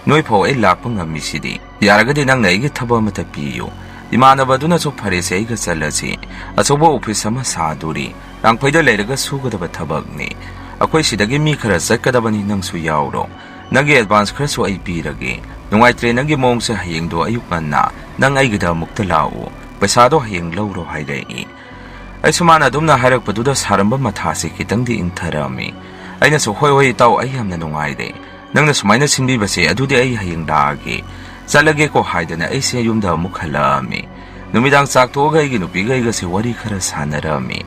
ꯅꯣꯏ ꯐꯥꯎ ꯑꯩ ꯂꯥꯛꯄ ꯉꯝꯃꯤꯁꯤꯗꯤ꯫ ꯌꯥꯔꯒꯗꯤ ꯅꯪꯅ ꯑꯩꯒꯤ ꯊꯕꯛ ꯑꯃꯇ ꯄꯤꯌꯨ꯫" ꯏꯃꯥꯟꯅꯕ ꯑꯗꯨꯅꯁꯨ, "ꯐꯔꯦꯁꯦ, ꯑꯩꯒ ꯆꯠꯂꯁꯤ꯫ ꯑꯆꯧꯕ ꯑꯣꯐꯤꯁ ꯑꯃ ꯁꯥꯗꯣꯔꯤ꯫ ꯂꯥꯡꯐꯩꯗ ꯂꯩꯔꯒ ꯁꯨꯒꯗꯕ ꯊꯕꯛꯅꯤ꯫ ꯑꯩꯈꯣꯏ ꯁꯤꯗꯒꯤ ꯃꯤ ꯈꯔ ꯆꯠꯀꯗꯕꯅꯤ, ꯅꯪꯁꯨ ꯌꯥꯎꯔꯣ꯫ ꯅꯪꯒꯤ ꯑꯦꯗꯚꯥꯟꯁ ꯈꯔꯁꯨ ꯑꯩ ꯄꯤꯔꯒꯦ꯫ "ꯅꯨꯡꯉꯥꯏꯇ꯭ꯔꯦ ꯅꯪꯒꯤ ꯃꯑꯣꯡꯁꯦ, ꯍꯌꯦꯡꯗꯣ ꯑꯌꯨꯛ ꯉꯟꯅ ꯅꯪ ꯑꯩꯒꯤꯗ ꯑꯃꯨꯛꯇ ꯂꯥꯛꯎ, ꯄꯩꯁꯥꯗꯣ ꯍꯌꯦꯡ ꯂꯧꯔꯣ" ꯍꯥꯏꯔꯛꯏ꯫ ꯑꯩꯁꯨ ꯃꯥꯅ ꯑꯗꯨꯝꯅ ꯍꯥꯏꯔꯛꯄꯗꯨꯗ ꯁꯥꯔꯝꯕ ꯃꯊꯥꯁꯦ ꯈꯤꯇꯪꯗꯤ ꯏꯪꯊꯔꯛꯑꯝꯃꯤ꯫ ꯑꯩꯅꯁꯨ, "ꯍꯣꯏ ꯍꯣꯏ ꯏꯇꯥꯎ, ꯑꯩ ꯌꯥꯝꯅ ꯅꯨꯡꯉꯥꯏꯔꯦ, ꯅꯪꯅ ꯁꯨꯃꯥꯏꯅ ꯁꯤꯟꯕꯤꯕꯁꯦ, ꯑꯗꯨꯗꯤ ꯑꯩ ꯍꯌꯦꯡ ꯂꯥꯛꯑꯒꯦ, ꯆꯠꯂꯒꯦꯀꯣ" ꯍꯥꯏꯗꯅ ꯑꯩꯁꯦ ꯌꯨꯝꯗ ꯑꯃꯨꯛ ꯍꯜꯂꯛꯑꯝꯃꯤ꯫ ꯅꯨꯃꯤꯗꯥꯡ ꯆꯥꯛ ꯇꯣꯛꯑꯒ ꯑꯩꯒꯤ ꯅꯨꯄꯤꯒ ꯑꯩꯒꯁꯦ ꯋꯥꯔꯤ ꯈꯔ ꯁꯥꯟꯅꯔꯛꯑꯝꯃꯤ꯫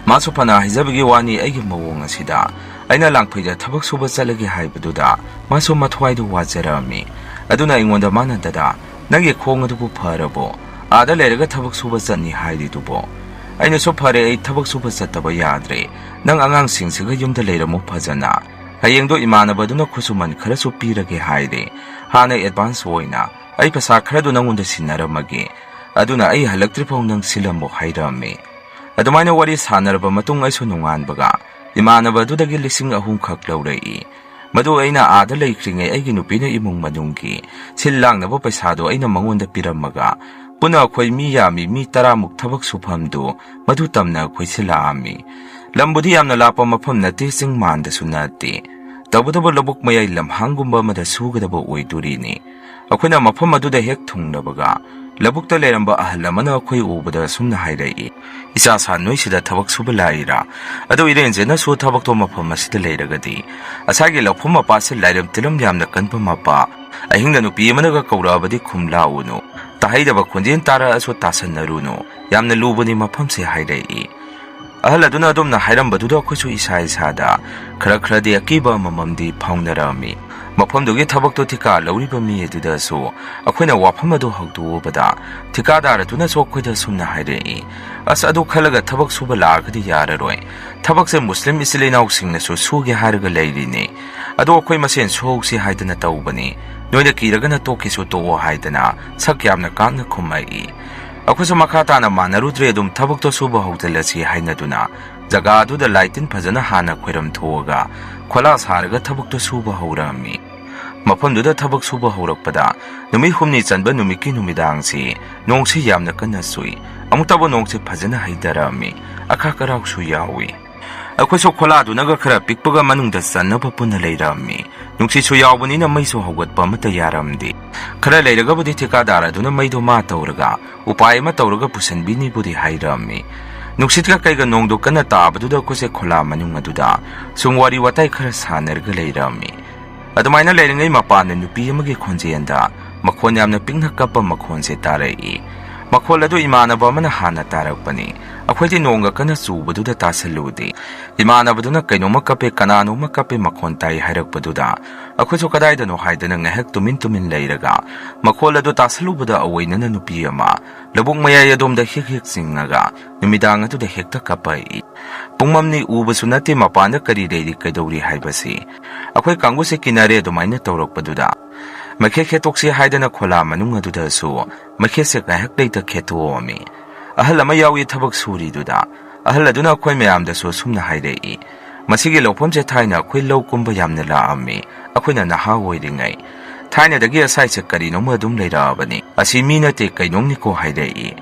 ꯃꯥꯁꯨ ꯐꯅ ꯍꯥꯏꯖꯕꯒꯤ ꯋꯥꯅꯤ, ꯑꯩꯒꯤ ꯃꯑꯣꯡ ꯑꯁꯤꯗ ꯑꯩꯅ ꯂꯥꯡꯐꯩꯗ ꯊꯕꯛ ꯁꯨꯕ ꯆꯠꯂꯒꯦ ꯍꯥꯏꯕꯗꯨꯗ ꯃꯥꯁꯨ ꯃꯊ꯭ꯋꯥꯏꯗꯨ ꯋꯥꯖꯔꯛꯑꯝꯃꯤ꯫ ꯑꯗꯨꯅ ꯑꯩꯉꯣꯟꯗ ꯃꯥꯅ, "ꯗꯗꯥ, ꯅꯪꯒꯤ ꯈꯣꯡ ꯑꯗꯨꯕꯨ ꯐꯔꯕꯣ? ꯑꯥꯗ ꯂꯩꯔꯒ ꯊꯕꯛ ꯁꯨꯕ ꯆꯠꯅꯤ ꯍꯥꯏꯔꯤꯗꯨꯕꯣ?" ꯑꯩꯅꯁꯨ, "ꯐꯔꯦ, ꯑꯩ ꯊꯕꯛ ꯁꯨꯕ ꯆꯠꯇꯕ ꯌꯥꯗ꯭ꯔꯦ, ꯅꯪ ꯑꯉꯥꯡꯁꯤꯡꯁꯤꯒ ꯌꯨꯝꯗ ꯂꯩꯔꯝꯃꯨ ꯐꯖꯅ꯫ ꯍꯌꯦꯡꯗꯣ ꯏꯃꯥꯟꯅꯕꯗꯨꯅ ꯈꯨꯠꯁꯨꯃꯟ ꯈꯔꯁꯨ ꯄꯤꯔꯒꯦ ꯍꯥꯏꯔꯦ, ꯍꯥꯟꯅ ꯑꯦꯗꯚꯥꯟꯁ ꯑꯣꯏꯅ ꯑꯩ ꯄꯩꯁꯥ ꯈꯔꯗꯨ ꯅꯪꯉꯣꯟꯗ ꯁꯤꯟꯅꯔꯝꯃꯒꯦ, ꯑꯗꯨꯅ ꯑꯩ ꯍꯜꯂꯛꯇ꯭ꯔꯤꯐꯥꯎ ꯅꯪ ꯁꯤꯜꯂꯝꯃꯣ" ꯍꯥꯏꯔꯛꯑꯝꯃꯤ꯫ ꯑꯗꯨꯃꯥꯏꯅ ꯋꯥꯔꯤ ꯁꯥꯟꯅꯔꯕ ꯃꯇꯨꯡ ꯑꯩꯁꯨ ꯅꯣꯡꯉꯥꯟꯕꯒ ꯏꯃꯥꯟꯅꯕꯗꯨꯗꯒꯤ ꯂꯤꯁꯤꯡ ꯑꯍꯨꯝ ꯈꯛ ꯂꯧꯔꯛꯏ꯫ ꯃꯗꯨ ꯑꯩꯅ ꯑꯥꯗ ꯂꯩꯈ꯭ꯔꯤꯉꯩ ꯑꯩꯒꯤ ꯅꯨꯄꯤꯅ ꯏꯃꯨꯡ ꯃꯅꯨꯡꯒꯤ ꯁꯤꯜ ꯂꯥꯡꯅꯕ ꯄꯩꯁꯥꯗꯣ ꯑꯩꯅ ꯃꯉꯣꯟꯗ ꯄꯤꯔꯝꯃꯒ, ꯄꯨꯟꯅ ꯑꯩꯈꯣꯏ ꯃꯤ ꯌꯥꯝꯃꯤ, ꯃꯤ ꯇꯔꯥꯃꯨꯛ ꯊꯕꯛ ꯁꯨꯐꯝꯗꯨ ꯃꯗꯨ ꯇꯝꯅ ꯑꯩꯈꯣꯏ ꯁꯤꯜꯂꯛꯑꯝꯃꯤ꯫ ꯂꯝꯕꯨꯗꯤ ꯌꯥꯝꯅ ꯂꯥꯞꯄ ꯃꯐꯝ ꯅꯠꯇꯦ, ꯆꯤꯡ ꯃꯥꯟꯗꯁꯨ ꯅꯠꯇꯦ, ꯇꯧꯕꯇꯕꯨ ꯂꯧꯕꯨꯛ ꯃꯌꯥꯏ ꯂꯝꯍꯥꯡꯒꯨꯝꯕ ꯑꯃꯗ ꯁꯨꯒꯗꯕ ꯑꯣꯏꯗꯣꯔꯤꯅꯤ꯫ ꯑꯩꯈꯣꯏꯅ ꯃꯐꯝ ꯑꯗꯨꯗ ꯍꯦꯛ ꯊꯨꯡꯂꯕꯒ, ꯂꯧꯕꯨꯛꯇ ꯂꯩꯔꯝꯕ ꯑꯍꯜ ꯑꯃꯅ ꯑꯩꯈꯣꯏ ꯎꯕꯗ ꯑꯁꯨꯝꯅ ꯍꯥꯏꯔꯛꯏ, "ꯏꯆꯥ ꯁꯥ, ꯅꯣꯏꯁꯤꯗ ꯊꯕꯛ ꯁꯨꯕ ꯂꯥꯛꯏꯔꯥ? ꯑꯗꯨ ꯏꯔꯦꯟꯖꯅꯁꯨ ꯊꯕꯛꯇꯣ ꯃꯐꯝ ꯑꯁꯤꯗ ꯂꯩꯔꯒꯗꯤ, ꯑꯁꯥꯒꯤ ꯂꯧꯐꯝ ꯃꯄꯥꯁꯤ ꯂꯥꯏꯔꯝ ꯇꯤꯜꯂꯝ ꯌꯥꯝꯅ ꯀꯟꯕ ꯃꯄꯥ, ꯑꯍꯤꯡꯗ ꯅꯨꯄꯤ ꯑꯃꯅꯒ ꯀꯧꯔꯛꯑꯕꯗꯤ ꯈꯨꯝ ꯂꯥꯛꯎꯅꯨ, ꯇꯥꯍꯩꯗꯕ ꯈꯣꯟꯖꯦꯜ ꯇꯥꯔꯛꯑꯁꯨ ꯇꯥꯁꯟꯅꯔꯨꯅꯨ, ꯌꯥꯝꯅ ꯂꯨꯕꯅꯤ ꯃꯐꯝꯁꯦ" ꯍꯥꯏꯔꯛꯏ꯫ ꯑꯍꯜ ꯑꯗꯨꯅ ꯑꯗꯨꯝꯅ ꯍꯥꯏꯔꯝꯕꯗꯨꯗ ꯑꯩꯈꯣꯏꯁꯨ ꯏꯁꯥ ꯏꯁꯥꯗ ꯈꯔ ꯈꯔꯗꯤ ꯑꯀꯤꯕ ꯑꯃꯃꯝꯗꯤ ꯐꯥꯎꯅꯔꯝꯃꯤ꯫ ꯃꯐꯝꯗꯨꯒꯤ ꯊꯕꯛꯇꯨ ꯊꯤꯀꯥ ꯂꯧꯔꯤꯕ ꯃꯤ ꯑꯗꯨꯗꯁꯨ ꯑꯩꯈꯣꯏꯅ ꯋꯥꯐꯝ ꯑꯗꯨ ꯍꯧꯗꯣꯛꯎꯕꯗ, ꯊꯤꯀꯥꯗꯥꯔ ꯑꯗꯨꯅꯁꯨ ꯑꯩꯈꯣꯏꯗ ꯑꯁꯨꯝꯅ ꯍꯥꯏꯔꯛꯏ, "ꯑꯁ, ꯑꯗꯨ ꯈꯜꯂꯒ ꯊꯕꯛ ꯁꯨꯕ ꯂꯥꯛꯑꯒꯗꯤ ꯌꯥꯔꯔꯣꯏ꯫ ꯊꯕꯛꯁꯦ ꯃꯨꯁꯂꯤꯝ ꯏꯆꯤꯜ ꯏꯅꯥꯎꯁꯤꯡꯅꯁꯨ ꯁꯨꯒꯦ ꯍꯥꯏꯔꯒ ꯂꯩꯔꯤꯅꯤ꯫ ꯑꯗꯣ ꯑꯩꯈꯣꯏ ꯃꯁꯦꯟ ꯁꯨꯍꯧꯁꯤ ꯍꯥꯏꯗꯅ ꯇꯧꯕꯅꯤ꯫ ꯅꯣꯏꯅ ꯀꯤꯔꯒꯅ ꯇꯣꯛꯀꯦꯁꯨ ꯇꯣꯛꯑꯣ" ꯍꯥꯏꯗꯅ ꯁꯛ ꯌꯥꯝꯅ ꯀꯥꯛꯅ ꯈꯨꯝꯃꯛꯏ꯫ ꯑꯩꯈꯣꯏꯁꯨ ꯃꯈꯥ ꯇꯥꯅ ꯃꯥꯟꯅꯔꯨꯗ꯭ꯔꯦ, ꯑꯗꯨꯝ ꯊꯕꯛꯇꯣ ꯁꯨꯕ ꯍꯧꯖꯤꯜꯂꯁꯤ ꯍꯥꯏꯅꯗꯨꯅ ꯖꯒꯥ ꯑꯗꯨꯗ ꯂꯥꯏ ꯇꯤꯟ ꯐꯖꯅ ꯍꯥꯟꯅ ꯈꯣꯏꯔꯝ ꯊꯣꯛꯑꯒ ꯈꯣꯂꯥ ꯁꯥꯔꯒ ꯊꯕꯛꯇꯣ ꯁꯨꯕ ꯍꯧꯔꯛꯑꯝꯃꯤ꯫ ꯃꯐꯝꯗꯨꯗ ꯊꯕꯛ ꯁꯨꯕ ꯍꯧꯔꯛꯄꯗ ꯅꯨꯃꯤꯠ ꯍꯨꯝꯅꯤ ꯆꯟꯕ ꯅꯨꯃꯤꯠꯀꯤ ꯅꯨꯃꯤꯗꯥꯡꯁꯤ ꯅꯣꯡꯁꯤ ꯌꯥꯝꯅ ꯀꯟꯅ ꯆꯨꯏ꯫ ꯑꯃꯨꯛꯇꯕꯨ ꯅꯣꯡꯁꯤ ꯐꯖꯅ ꯍꯩꯊꯔꯛꯑꯝꯃꯤ꯫ ꯑꯈꯥꯛ ꯑꯔꯥꯎꯁꯨ ꯌꯥꯎꯏ꯫ ꯑꯩꯈꯣꯏꯁꯨ ꯈꯣꯂꯥꯗꯨꯅꯒ ꯈꯔ ꯄꯤꯛꯄꯒ ꯃꯅꯨꯡꯗ ꯆꯟꯅꯕ ꯄꯨꯟꯅ ꯂꯩꯔꯝꯃꯤ꯫ ꯅꯨꯡꯁꯤꯠꯁꯨ ꯌꯥꯎꯕꯅꯤꯅ ꯃꯩꯁꯨ ꯍꯧꯒꯠꯄ ꯑꯃꯠꯇ ꯌꯥꯔꯝꯗꯦ꯫ ꯈꯔ ꯂꯩꯔꯒꯕꯨꯗꯤ ꯊꯤꯀꯥꯗꯥꯔ ꯑꯗꯨꯅ ꯃꯩꯗꯣ ꯃꯥ ꯇꯧꯔꯒ ꯎꯄꯥꯏ ꯑꯃ ꯇꯧꯔꯒ ꯄꯨꯁꯟꯕꯤꯅꯤꯕꯨꯗꯤ ꯍꯥꯏꯔꯝꯃꯤ꯫ ꯅꯨꯡꯁꯤꯠꯀ ꯀꯩꯒ ꯅꯣꯡꯗꯣ ꯀꯟꯅ ꯇꯥꯕꯗꯨꯗ ꯑꯩꯈꯣꯏꯁꯦ ꯈꯣꯂꯥ ꯃꯅꯨꯡ ꯑꯗꯨꯗ ꯁꯨꯝ ꯋꯥꯔꯤ ꯋꯥꯇꯥꯏ ꯈꯔ ꯁꯥꯟꯅꯔꯒ ꯂꯩꯔꯝꯃꯤ꯫ ꯑꯗꯨꯃꯥꯏꯅ ꯂꯩꯔꯤꯉꯩ ꯃꯄꯥꯟꯗ ꯅꯨꯄꯤ ꯑꯃꯒꯤ ꯈꯣꯟꯖꯦꯜꯗ ꯃꯈꯣꯟ ꯌꯥꯝꯅ ꯄꯤꯛꯅ ꯀꯞꯄ ꯃꯈꯣꯟꯁꯦ ꯇꯥꯔꯛꯏ꯫ ꯃꯈꯣꯜ ꯑꯗꯨ ꯏꯃꯥꯟꯅꯕ ꯑꯃꯅ ꯍꯥꯟꯅ ꯇꯥꯔꯛꯄꯅꯤ꯫ ꯑꯩꯈꯣꯏꯗꯤ ꯅꯣꯡꯒ ꯀꯟꯅ ꯆꯨꯕꯗꯨꯗ ꯇꯥꯁꯜꯂꯨꯗꯦ꯫ ꯏꯃꯥꯟꯅꯕꯗꯨꯅ ꯀꯩꯅꯣꯝꯃ ꯀꯞꯄꯦ, ꯀꯅꯥꯅꯣꯝꯃ ꯀꯞꯄꯦ ꯃꯈꯣꯟ ꯇꯥꯏ ꯍꯥꯏꯔꯛꯄꯗꯨꯗ ꯑꯩꯈꯣꯏꯁꯨ ꯀꯗꯥꯏꯗꯅꯣ ꯍꯥꯏꯗꯅ ꯉꯥꯏꯍꯥꯛ ꯇꯨꯃꯤꯟ ꯇꯨꯃꯤꯟ ꯂꯩꯔꯒ ꯃꯈꯣꯜ ꯑꯗꯨ ꯇꯥꯁꯜꯂꯨꯕꯗ ꯑꯑꯣꯏꯅꯅ ꯅꯨꯄꯤ ꯑꯃ ꯂꯧꯕꯨꯛ ꯃꯌꯥꯏ ꯑꯗꯣꯝꯗ ꯍꯤꯛ ꯍꯤꯛ ꯆꯤꯡꯉꯒ ꯅꯨꯃꯤꯗꯥꯡ ꯑꯗꯨꯗ ꯍꯦꯛꯇ ꯀꯞꯄꯛꯏ꯫ ꯄꯨꯡꯃꯝꯅꯤ, ꯎꯕꯁꯨ ꯅꯠꯇꯦ ꯃꯄꯥꯟꯗ ꯀꯔꯤ ꯂꯩꯔꯤ ꯀꯩꯗꯧꯔꯤ ꯍꯥꯏꯕꯁꯤ꯫ ꯑꯩꯈꯣꯏ ꯀꯥꯡꯕꯨꯁꯦ ꯀꯤꯅꯔꯦ ꯑꯗꯨꯃꯥꯏꯅ ꯇꯧꯔꯛꯄꯗꯨꯗ꯫ ꯃꯩꯈꯦꯠ ꯈꯦꯠꯇꯣꯛꯁꯤ ꯍꯥꯏꯗꯅ ꯈꯣꯂꯥ ꯃꯅꯨꯡ ꯑꯗꯨꯗꯁꯨ ꯃꯩꯈꯦꯠꯁꯦ ꯉꯥꯏꯍꯥꯛ ꯂꯩꯇ ꯈꯦꯠꯇꯣꯛꯑꯝꯃꯤ꯫ ꯑꯍꯜ ꯑꯃ ꯌꯥꯎꯏ ꯊꯕꯛ ꯁꯨꯔꯤꯗꯨꯗ꯫ ꯑꯍꯜ ꯑꯗꯨꯅ ꯑꯩꯈꯣꯏ ꯃꯌꯥꯝꯗꯁꯨ ꯑꯁꯨꯝꯅ ꯍꯥꯏꯔꯛꯏ, "ꯃꯁꯤꯒꯤ ꯂꯧꯐꯝꯁꯦ ꯊꯥꯏꯅ ꯑꯩꯈꯣꯏ ꯂꯧ ꯀꯨꯝꯕ ꯌꯥꯝꯅ ꯂꯥꯛꯑꯝꯃꯤ, ꯑꯩꯈꯣꯏꯅ ꯅꯍꯥ ꯑꯣꯏꯔꯤꯉꯩ꯫ ꯊꯥꯏꯅꯗꯒꯤ ꯑꯁꯥꯏꯁꯦ ꯀꯔꯤꯅꯣꯝꯃ ꯑꯗꯨꯝ ꯂꯩꯔꯛꯑꯕꯅꯤ꯫ ꯑꯁꯤ ꯃꯤ ꯅꯠꯇꯦ, ꯀꯩꯅꯣꯝꯅꯤꯀꯣ" ꯍꯥꯏꯔꯛꯏ꯫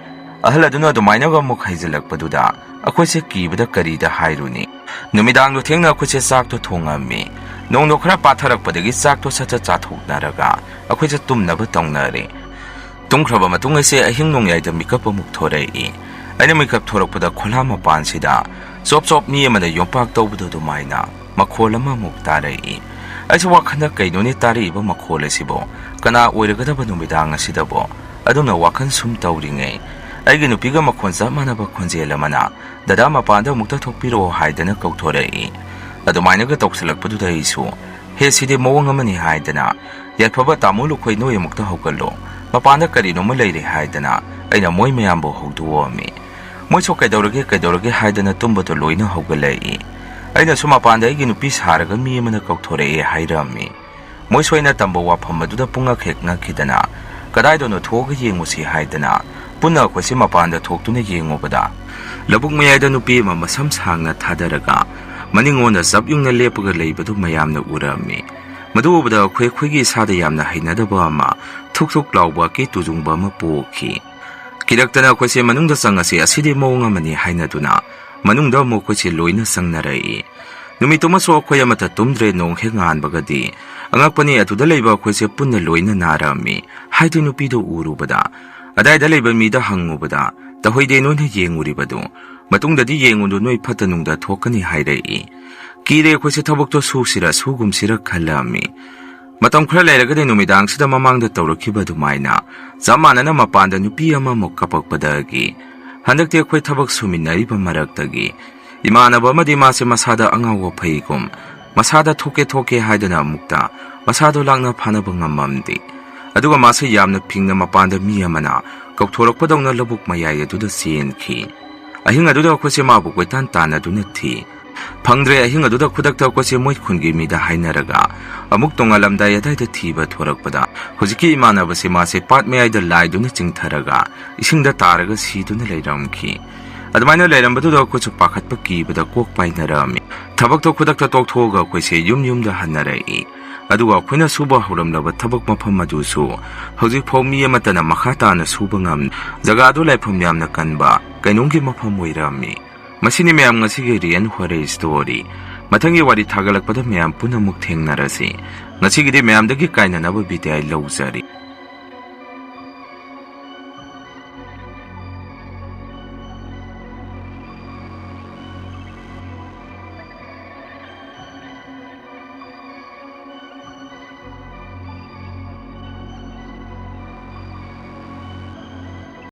ꯑꯍꯜ ꯑꯗꯨꯅ ꯑꯗꯨꯃꯥꯏꯅꯒ ꯑꯃꯨꯛ ꯍꯩꯖꯤꯜꯂꯛꯄꯗꯨꯗ ꯑꯩꯈꯣꯏꯁꯦ ꯀꯤꯕꯗ ꯀꯔꯤꯗ ꯍꯥꯏꯔꯨꯅꯤ꯫ ꯅꯨꯃꯤꯗꯥꯡꯗꯣ ꯊꯦꯡꯅ ꯑꯩꯈꯣꯏꯁꯦ ꯆꯥꯛꯇꯣ ꯊꯣꯡꯉꯝꯃꯤ꯫ ꯅꯣꯡꯗꯣ ꯈꯔ ꯄꯥꯊꯔꯛꯄꯗꯒꯤ ꯆꯥꯛꯇꯣ ꯁꯠ ꯁꯠ ꯆꯥꯊꯣꯛꯅꯔꯒ ꯑꯩꯈꯣꯏꯁꯦ ꯇꯨꯝꯅꯕ ꯇꯧꯅꯔꯦ꯫ ꯇꯨꯝꯈ꯭ꯔꯕ ꯃꯇꯨꯡ ꯑꯩꯁꯦ ꯑꯍꯤꯡ ꯅꯣꯡꯌꯥꯏꯗ ꯃꯤꯀꯞ ꯑꯃꯨꯛ ꯊꯣꯔꯛꯏ꯫ ꯑꯩꯅ ꯃꯤꯀꯞ ꯊꯣꯔꯛꯄꯗ ꯈꯣꯂꯥ ꯃꯄꯥꯟꯁꯤꯗ ꯆꯣꯞ ꯆꯣꯞ ꯃꯤ ꯑꯃꯅ ꯌꯣꯝꯄꯥꯛ ꯇꯧꯕꯗꯣ ꯑꯗꯨꯃꯥꯏꯅ ꯃꯈꯣꯜ ꯑꯃꯃꯨꯛ ꯇꯥꯔꯛꯏ꯫ ꯑꯩꯁꯨ ꯋꯥꯈꯜꯗ ꯀꯩꯅꯣꯅꯦ ꯇꯥꯔꯛꯏꯕ ꯃꯈꯣꯜ ꯑꯁꯤꯕꯣ? ꯀꯅꯥ ꯑꯣꯏꯔꯒꯗꯕ ꯅꯨꯃꯤꯗꯥꯡ ꯑꯁꯤꯗꯕꯣ? ꯑꯗꯨꯝꯅ ꯋꯥꯈꯜ ꯁꯨꯝ ꯇꯧꯔꯤꯉꯩ ꯑꯩꯒꯤ ꯅꯨꯄꯤꯒ ꯃꯈꯣꯟ ꯆꯞ ꯃꯥꯟꯅꯕ ꯈꯣꯟꯖꯦꯜ ꯑꯃꯅ, "ꯗꯗꯥ, ꯃꯄꯥꯟꯗ ꯑꯃꯨꯛꯇ ꯊꯣꯛꯄꯤꯔꯛꯑꯣ" ꯍꯥꯏꯗꯅ ꯀꯧꯊꯣꯔꯛꯏ꯫ ꯑꯗꯨꯃꯥꯏꯅꯒ ꯇꯧꯁꯤꯜꯂꯛꯄꯗꯨꯗ ꯑꯩꯁꯨ, "ꯍꯦ, ꯁꯤꯗꯤ ꯃꯑꯣꯡ ꯑꯃꯅꯤ" ꯍꯥꯏꯗꯅ, "ꯌꯥꯏꯐꯕ ꯇꯥꯃꯣ ꯂꯨꯈꯣꯏ, ꯅꯣꯏ ꯑꯃꯨꯛꯇ ꯍꯧꯒꯠꯂꯣ, ꯃꯄꯥꯟꯗ ꯀꯔꯤꯅꯣꯝꯃ ꯂꯩꯔꯦ" ꯍꯥꯏꯗꯅ ꯑꯩꯅ ꯃꯣꯏ ꯃꯌꯥꯝꯕꯨ ꯍꯧꯗꯣꯛꯑꯝꯃꯤ꯫ ꯃꯣꯏꯁꯨ "ꯀꯩꯗꯧꯔꯒꯦ, ꯀꯩꯗꯧꯔꯒꯦ?" ꯍꯥꯏꯗꯅ ꯇꯨꯝꯕꯗꯣ ꯂꯣꯏꯅ ꯍꯧꯒꯠꯂꯛꯏ꯫ ꯑꯩꯅꯁꯨ ꯃꯄꯥꯟꯗ ꯑꯩꯒꯤ ꯅꯨꯄꯤ ꯁꯥꯔꯒ ꯃꯤ ꯑꯃꯅ ꯀꯧꯊꯣꯔꯛꯑꯦ ꯍꯥꯏꯔꯝꯃꯤ꯫ ꯃꯣꯏ ꯁꯣꯏꯅ ꯇꯝꯕ ꯋꯥꯐꯝ ꯑꯗꯨꯗ ꯄꯨꯡꯉꯛ ꯍꯦꯛ ꯉꯛꯈꯤꯗꯅ, "ꯀꯗꯥꯏꯗꯅꯣ, ꯊꯣꯛꯑꯒ ꯌꯦꯡꯉꯨꯁꯤ" ꯍꯥꯏꯗꯅ ꯄꯨꯟꯅ ꯑꯩꯈꯣꯏꯁꯦ ꯃꯄꯥꯟꯗ ꯊꯣꯛꯇꯨꯅ ꯌꯦꯡꯉꯨꯕꯗ, ꯂꯧꯕꯨꯛ ꯃꯌꯥꯏꯗ ꯅꯨꯄꯤ ꯑꯃ ꯃꯁꯝ ꯁꯥꯡꯅ ꯊꯥꯗꯔꯒ ꯃꯅꯤꯡꯉꯣꯟꯗ ꯆꯞ ꯌꯨꯡꯅ ꯂꯦꯞꯄꯒ ꯂꯩꯕꯗꯨ ꯃꯌꯥꯝꯅ ꯎꯔꯝꯃꯤ꯫ ꯃꯗꯨ ꯎꯕꯗ ꯑꯩꯈꯣꯏ, ꯑꯩꯈꯣꯏꯒꯤ ꯏꯁꯥꯗ ꯌꯥꯝꯅ ꯍꯩꯅꯗꯕ ꯑꯃ, ꯊꯨꯛ ꯊꯨꯛ ꯂꯥꯎꯕ ꯑꯀꯤ ꯇꯨꯖꯨꯡꯕ ꯑꯃ ꯄꯣꯛꯈꯤ꯫ ꯀꯤꯔꯛꯇꯅ ꯑꯩꯈꯣꯏꯁꯦ ꯃꯅꯨꯡꯗ ꯆꯪꯉꯁꯤ, ꯑꯁꯤꯗꯤ ꯃꯑꯣꯡ ꯑꯃꯅꯤ ꯍꯥꯏꯅꯗꯨꯅ ꯃꯅꯨꯡꯗ ꯑꯃꯨꯛ ꯑꯩꯈꯣꯏꯁꯦ ꯂꯣꯏꯅ ꯆꯪꯅꯔꯛꯏ꯫ ꯅꯨꯃꯤꯠꯇꯨꯃꯁꯨ ꯑꯩꯈꯣꯏ ꯑꯃꯠꯇ ꯇꯨꯝꯗ꯭ꯔꯦ, ꯅꯣꯡ ꯍꯦꯛ ꯉꯥꯟꯕꯒꯗꯤ꯫ ꯑꯉꯛꯄꯅꯤ, ꯑꯗꯨꯗ ꯂꯩꯕ ꯑꯩꯈꯣꯏꯁꯦ ꯄꯨꯟꯅ ꯂꯣꯏꯅ ꯅꯥꯔꯝꯃꯤ꯫ ꯍꯥꯏꯗꯤ ꯅꯨꯄꯤꯗꯨ ꯎꯔꯨꯕꯗ꯫ ꯑꯗꯥꯏꯗ ꯂꯩꯕ ꯃꯤꯗ ꯍꯪꯉꯨꯕꯗ, "ꯇꯧꯍꯩꯗꯦ ꯅꯣꯏꯅ ꯌꯦꯡꯉꯨꯔꯤꯕꯗꯨ꯫ ꯃꯇꯨꯡꯗꯗꯤ ꯌꯦꯡꯉꯨꯅꯨ, ꯅꯣꯏ ꯐꯠꯇ ꯅꯨꯡꯗ ꯊꯣꯛꯀꯅꯤ" ꯍꯥꯏꯔꯛꯏ꯫ ꯀꯤꯔꯦ ꯑꯩꯈꯣꯏꯁꯦ, ꯊꯕꯛꯇꯣ ꯁꯨꯁꯤꯔ ꯁꯨꯒꯨꯝꯁꯤꯔ ꯈꯜꯂꯝꯃꯤ꯫ ꯃꯇꯝ ꯈꯔ ꯂꯩꯔꯒꯗꯤ ꯅꯨꯃꯤꯗꯥꯡꯁꯤꯗ ꯃꯃꯥꯡꯗ ꯇꯧꯔꯛꯈꯤꯕ ꯑꯗꯨꯃꯥꯏꯅ ꯆꯞ ꯃꯥꯟꯅꯅ ꯃꯄꯥꯟꯗ ꯅꯨꯄꯤ ꯑꯃꯃꯨꯛ ꯀꯄꯛꯄꯗꯒꯤ ꯍꯟꯗꯛꯇꯤ ꯑꯩꯈꯣꯏ ꯊꯕꯛ ꯁꯨꯃꯤꯟꯅꯔꯤꯕ ꯃꯔꯛꯇꯒꯤ ꯏꯃꯥꯟꯅꯕ ꯑꯃꯗꯤ ꯃꯥꯁꯦ ꯃꯁꯥꯗ ꯑꯉꯥꯎꯕ ꯐꯩꯒꯨꯝ ꯃꯁꯥꯗ ꯊꯣꯛꯀꯦ ꯊꯣꯛꯀꯦ ꯍꯥꯏꯗꯅ ꯑꯃꯨꯛꯇ ꯃꯁꯥꯗꯣ ꯂꯥꯛꯅ ꯐꯥꯅꯕ ꯉꯝꯃꯝꯗꯦ꯫ ꯑꯗꯨꯒ ꯃꯥꯁꯦ ꯌꯥꯝꯅ ꯐꯤꯡꯅ ꯃꯄꯥꯟꯗ ꯃꯤ ꯑꯃꯅ ꯀꯧꯊꯣꯔꯛꯄꯗꯧꯅ ꯂꯧꯕꯨꯛ ꯃꯌꯥꯏ ꯑꯗꯨꯗ ꯆꯦꯟꯈꯤ꯫ ꯑꯍꯤꯡ ꯑꯗꯨꯗ ꯑꯩꯈꯣꯏꯁꯦ ꯃꯥꯕꯨ ꯀꯣꯏꯇꯥꯟ ꯇꯥꯟꯅꯗꯨꯅ ꯊꯤ꯫ ꯐꯪꯗ꯭ꯔꯦ꯫ ꯑꯍꯤꯡ ꯑꯗꯨꯗ ꯈꯨꯗꯛꯇ ꯑꯩꯈꯣꯏꯁꯦ ꯃꯣꯏ ꯈꯨꯟꯒꯤ ꯃꯤꯗ ꯍꯥꯏꯅꯔꯒ ꯑꯃꯨꯛ ꯇꯣꯉꯥꯜꯂꯝꯗꯥꯏ ꯑꯗꯥꯏꯗ ꯊꯤꯕ ꯊꯣꯔꯛꯄꯗ ꯍꯧꯖꯤꯛꯀꯤ ꯏꯃꯥꯟꯅꯕꯁꯦ ꯃꯥꯁꯦ ꯄꯥꯠ ꯃꯌꯥꯏꯗ ꯂꯥꯏꯗꯨꯅ ꯆꯤꯡꯊꯔꯒ ꯏꯁꯤꯡꯗ ꯇꯥꯔꯒ ꯁꯤꯗꯨꯅ ꯂꯩꯔꯝꯈꯤ꯫ ꯑꯗꯨꯃꯥꯏꯅ ꯂꯩꯔꯝꯕꯗꯨꯗ ꯑꯩꯈꯣꯏꯁꯨ ꯄꯥꯈꯠꯄ ꯀꯤꯕꯗ ꯀꯣꯛ ꯄꯥꯏꯅꯔꯛꯑꯝꯃꯤ꯫ ꯊꯕꯛꯇꯣ ꯈꯨꯗꯛꯇ ꯇꯣꯛꯊꯣꯛꯑꯒ ꯑꯩꯈꯣꯏꯁꯦ ꯌꯨꯝ ꯌꯨꯝꯗ ꯍꯟꯅꯔꯛꯏ꯫ ꯑꯗꯨꯒ ꯑꯩꯈꯣꯏꯅ ꯁꯨꯕ ꯍꯧꯔꯝꯂꯕ ꯊꯕꯛ ꯃꯐꯝ ꯑꯗꯨꯁꯨ ꯍꯧꯖꯤꯛꯐꯥꯎ ꯃꯤ ꯑꯃꯠꯇꯅ ꯃꯈꯥ ꯇꯥꯅ ꯁꯨꯕ ꯉꯝ-, ꯖꯒꯥꯗꯨ ꯂꯥꯏꯐꯝ ꯌꯥꯝꯅ ꯀꯟꯕ ꯀꯩꯅꯣꯝꯒꯤ ꯃꯐꯝ ꯑꯣꯏꯔꯝꯃꯤ꯫ ꯃꯁꯤꯅꯤ ꯃꯌꯥꯝ ꯉꯁꯤꯒꯤ Real Horror Story꯫ ꯃꯊꯪꯒꯤ ꯋꯥꯔꯤ ꯊꯥꯒꯠꯂꯛꯄꯗ ꯃꯌꯥꯝ ꯄꯨꯟꯅ ꯑꯃꯨꯛ ꯊꯦꯡꯅꯔꯁꯤ꯫ ꯉꯁꯤꯒꯤꯗꯤ ꯃꯌꯥꯝꯗꯒꯤ ꯀꯥꯏꯅꯅꯕ ꯕꯤꯗꯥꯏ ꯂꯧꯖꯔꯤ꯫